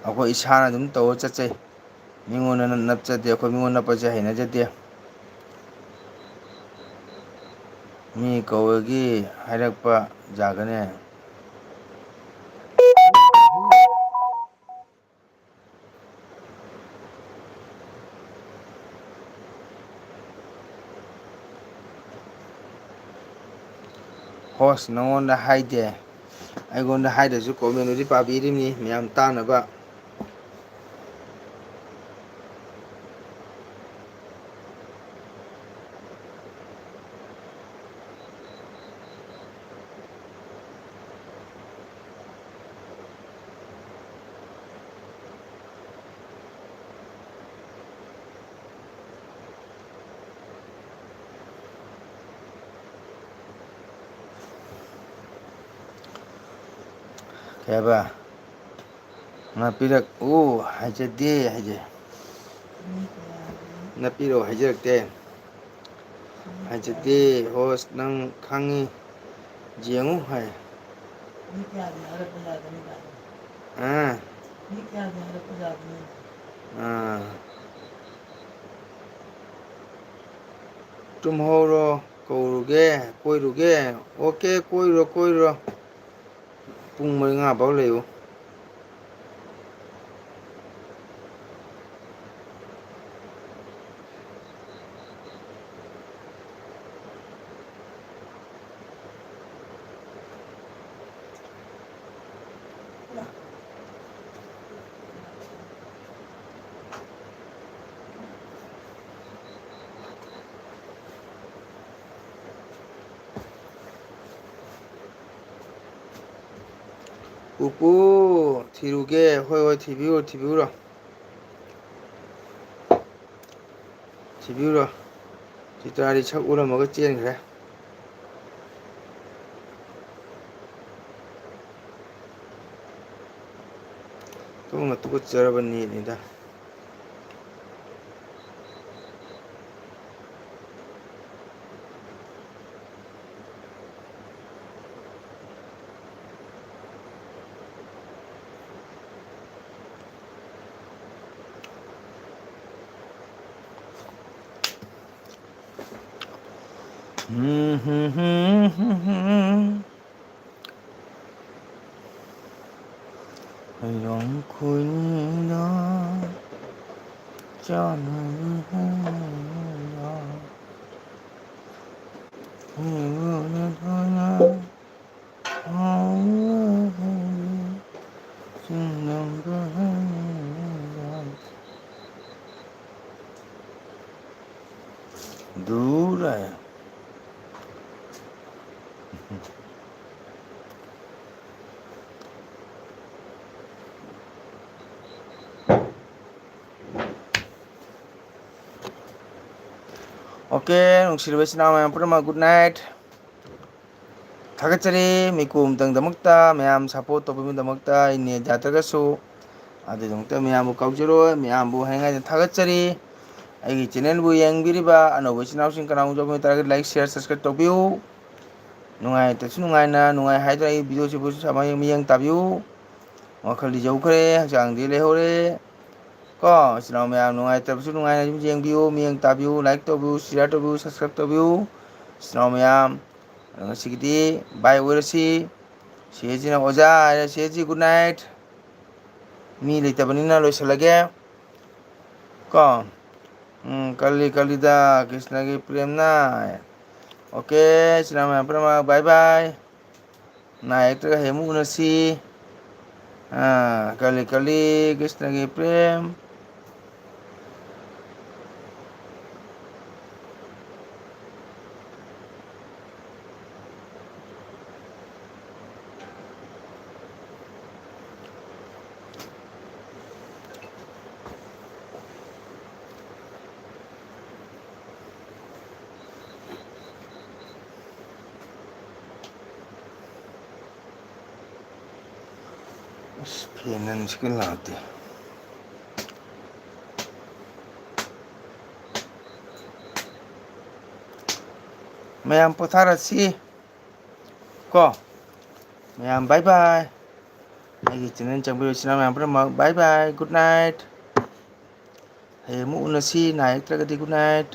ꯑꯩꯈꯣꯏ ꯏꯁꯥꯅ ꯑꯗꯨꯝ ꯇꯧꯔ ꯆꯠꯆꯩ꯫ ꯃꯤꯉꯣꯟꯗ ꯅꯞꯆꯗꯦ꯫ ꯑꯩꯈꯣꯏ ꯃꯤꯉꯣꯟꯗ ꯅꯞꯄꯁꯦ ꯍꯩꯅꯖꯗꯦ꯫ ꯃꯤ ꯀꯧꯔꯒꯤ ꯍꯥꯏꯔꯛꯄ ꯌꯥꯒꯅꯤ꯫ Host ꯅꯉꯣꯟꯗ ꯍꯥꯏꯗꯦ꯫ ꯑꯩꯉꯣꯟꯗ ꯍꯥꯏꯗ꯭ꯔꯁꯨ comment ꯗꯗꯤ ꯄꯥꯕꯤꯔꯤꯕꯅꯤ ꯃꯌꯥꯝ ꯇꯥꯅꯕ꯫ ꯀꯩ ꯍꯥꯏꯕ? ꯅꯞꯄꯤꯔꯛꯎ ꯍꯥꯏꯖꯗꯦ ꯍꯥꯏꯖꯩ꯫ ꯅꯞꯄꯤꯔꯛꯎ ꯍꯥꯏꯖꯔꯛꯇꯦ꯫ ꯍꯥꯏꯖꯗꯦ꯫ Host ꯅꯪ ꯈꯪꯉꯤ꯫ ꯌꯦꯡꯉꯨ ꯍꯥꯏ꯫ ꯑꯥ꯫ ꯑꯥ꯫ ꯇꯨꯝꯍꯧꯔꯣ, ꯀꯧꯔꯨꯒꯦ, ꯀꯣꯏꯔꯨꯒꯦ꯫ OK, ꯀꯣꯏꯔꯨꯔꯣ, ꯀꯣꯏꯔꯨꯔꯣ꯫ ꯄꯨꯡ ꯃꯉꯥ ꯐꯥꯎ ꯂꯩꯌꯨ꯫ ꯄꯨꯄꯨ, ꯊꯤꯔꯨꯒꯦ꯫ ꯍꯣꯏ, ꯍꯣꯏ, ꯊꯤꯕꯤꯔꯨꯔꯣ, ꯊꯤꯕꯤꯔꯨꯔꯣ꯫ ꯊꯤꯕꯤꯔꯨꯔꯣ꯫ ꯆꯤꯇ꯭ꯔꯥꯗꯤ ꯁꯛ ꯎꯔꯝꯃꯒ ꯆꯦꯟꯈ꯭ꯔꯦ꯫ ꯊꯣꯡꯅ ꯇꯨꯀꯠꯆꯔꯕ ꯅꯦꯠꯅꯤꯗ꯫ ꯌꯣꯡꯈꯨꯏꯅꯤꯗ ꯆꯥꯅꯕ ꯍꯣꯡꯂꯤꯕ ꯍꯤꯡꯕꯗ ꯊꯣꯏꯅ ꯍꯥꯎꯕ ꯍꯩ ꯆꯤꯡꯂꯝꯗ ꯍꯩ ꯗꯨꯔ꯫ Okay, ꯅꯨꯡꯁꯤꯔꯕ ꯏꯆꯤꯟ ꯏꯅꯥꯎ ꯃꯌꯥꯝ ꯄꯨꯝꯅꯃꯛ, good night꯫ ꯊꯥꯒꯠꯆꯔꯤ ꯃꯤꯀꯨꯞ ꯑꯃꯇꯪꯗꯃꯛꯇ, ꯃꯌꯥꯝ support ꯇꯧꯕꯤꯕꯒꯤꯗꯃꯛꯇ꯫ ꯑꯩ ꯅꯦꯠ ꯌꯥꯗ꯭ꯔꯒꯁꯨ ꯑꯗꯨꯒꯤꯗꯃꯛꯇ ꯃꯌꯥꯝꯕꯨ ꯀꯥꯎꯖꯔꯣꯏ, ꯃꯌꯥꯝꯕꯨ ꯍꯥꯏꯅꯤꯡꯉꯥꯏꯗ ꯊꯥꯒꯠꯆꯔꯤ꯫ ꯑꯩꯒꯤ channelꯕꯨ ꯌꯦꯡꯕꯤꯔꯤꯕ ꯑꯅꯧꯕ ꯏꯆꯤꯟ ꯏꯅꯥꯎꯁꯤꯡ ꯀꯅꯥꯒꯨꯝꯕ ꯌꯥꯎꯕ ꯇꯥꯔꯒꯗꯤ like, share, subscribe ꯇꯧꯕꯤꯌꯨ꯫ ꯅꯨꯡꯉꯥꯏꯇ꯭ꯔꯁꯨ ꯅꯨꯡꯉꯥꯏꯅ, ꯅꯨꯡꯉꯥꯏ ꯍꯥꯏꯗꯨꯅ ꯑꯩ videoꯁꯤꯕꯨ ꯁꯨꯃꯥꯏꯅ ꯃꯤꯠꯌꯦꯡ ꯇꯥꯕꯤꯌꯨ꯫ ꯋꯥꯈꯜꯗꯤ ꯌꯧꯈ꯭ꯔꯦ, ꯍꯛꯆꯥꯡꯗꯤ ꯂꯩꯍꯧꯔꯦ꯫ ꯀꯣ, ꯏꯆꯤꯟ ꯏꯅꯥꯎ ꯃꯌꯥꯝ, ꯅꯨꯡꯉꯥꯏꯇ꯭ꯔꯕꯁꯨ ꯅꯨꯡꯉꯥꯏꯅ ꯑꯗꯨꯝ ꯌꯦꯡꯕꯤꯌꯨ, ꯃꯤꯠꯌꯦꯡ ꯇꯥꯕꯤꯌꯨ, like ꯇꯧꯕꯤꯌꯨ, share ꯇꯧꯕꯤꯌꯨ, subscribe ꯇꯧꯕꯤꯌꯨ꯫ ꯏꯆꯤꯟ ꯏꯅꯥꯎ ꯃꯌꯥꯝ, ꯑꯗꯣ ꯉꯁꯤꯒꯤꯗꯤ bye ꯑꯣꯏꯔꯁꯤ꯫ ꯁꯤꯁꯤꯅ ꯑꯣꯖꯥ ꯍꯥꯏꯔꯦ, ꯁꯤꯁꯤ good night꯫ ꯃꯤ ꯂꯩꯇꯕꯅꯤꯅ ꯂꯣꯏꯁꯤꯜꯂꯒꯦ꯫ ꯀꯣ꯫ ꯎꯝ, ꯀꯜꯂꯤ ꯀꯜꯂꯤꯗ ꯀ꯭ꯔꯤꯁꯅꯒꯤ ꯄ꯭ꯔꯦꯝꯅ꯫ Okay, ꯏꯆꯤꯟ ꯏꯅꯥꯎ ꯃꯌꯥꯝ ꯄꯨꯝꯅꯃꯛ, bye bye꯫ ꯅꯥ ꯌꯦꯛꯇ꯭ꯔꯒ ꯍꯌꯦꯡ ꯑꯃꯨꯛ ꯎꯅꯁꯤ꯫ ꯑꯥ, ꯀꯜꯂꯤ ꯀꯜꯂꯤ ꯀ꯭ꯔꯤꯁꯅꯒꯤ ꯄ꯭ꯔꯦꯝ꯫ ꯑꯁ, ꯐꯦꯟꯅ ꯅꯨꯡꯁꯤꯠꯀ ꯂꯥꯛꯇꯦ꯫ ꯃꯌꯥꯝ ꯄꯣꯊꯥꯔꯁꯤ꯫ ꯀꯣ? ꯃꯌꯥꯝ bye bye꯫ ꯑꯩꯒꯤ channel ꯆꯪꯕꯤꯕ ꯏꯆꯤꯟ ꯏꯅꯥꯎ ꯃꯌꯥꯝ ꯄꯨꯝꯅꯃꯛ bye bye, good night꯫ ꯍꯌꯦꯡ ꯑꯃꯨꯛ ꯎꯅꯁꯤ, ꯅꯥ ꯌꯦꯛꯇ꯭ꯔꯒꯗꯤ good night꯫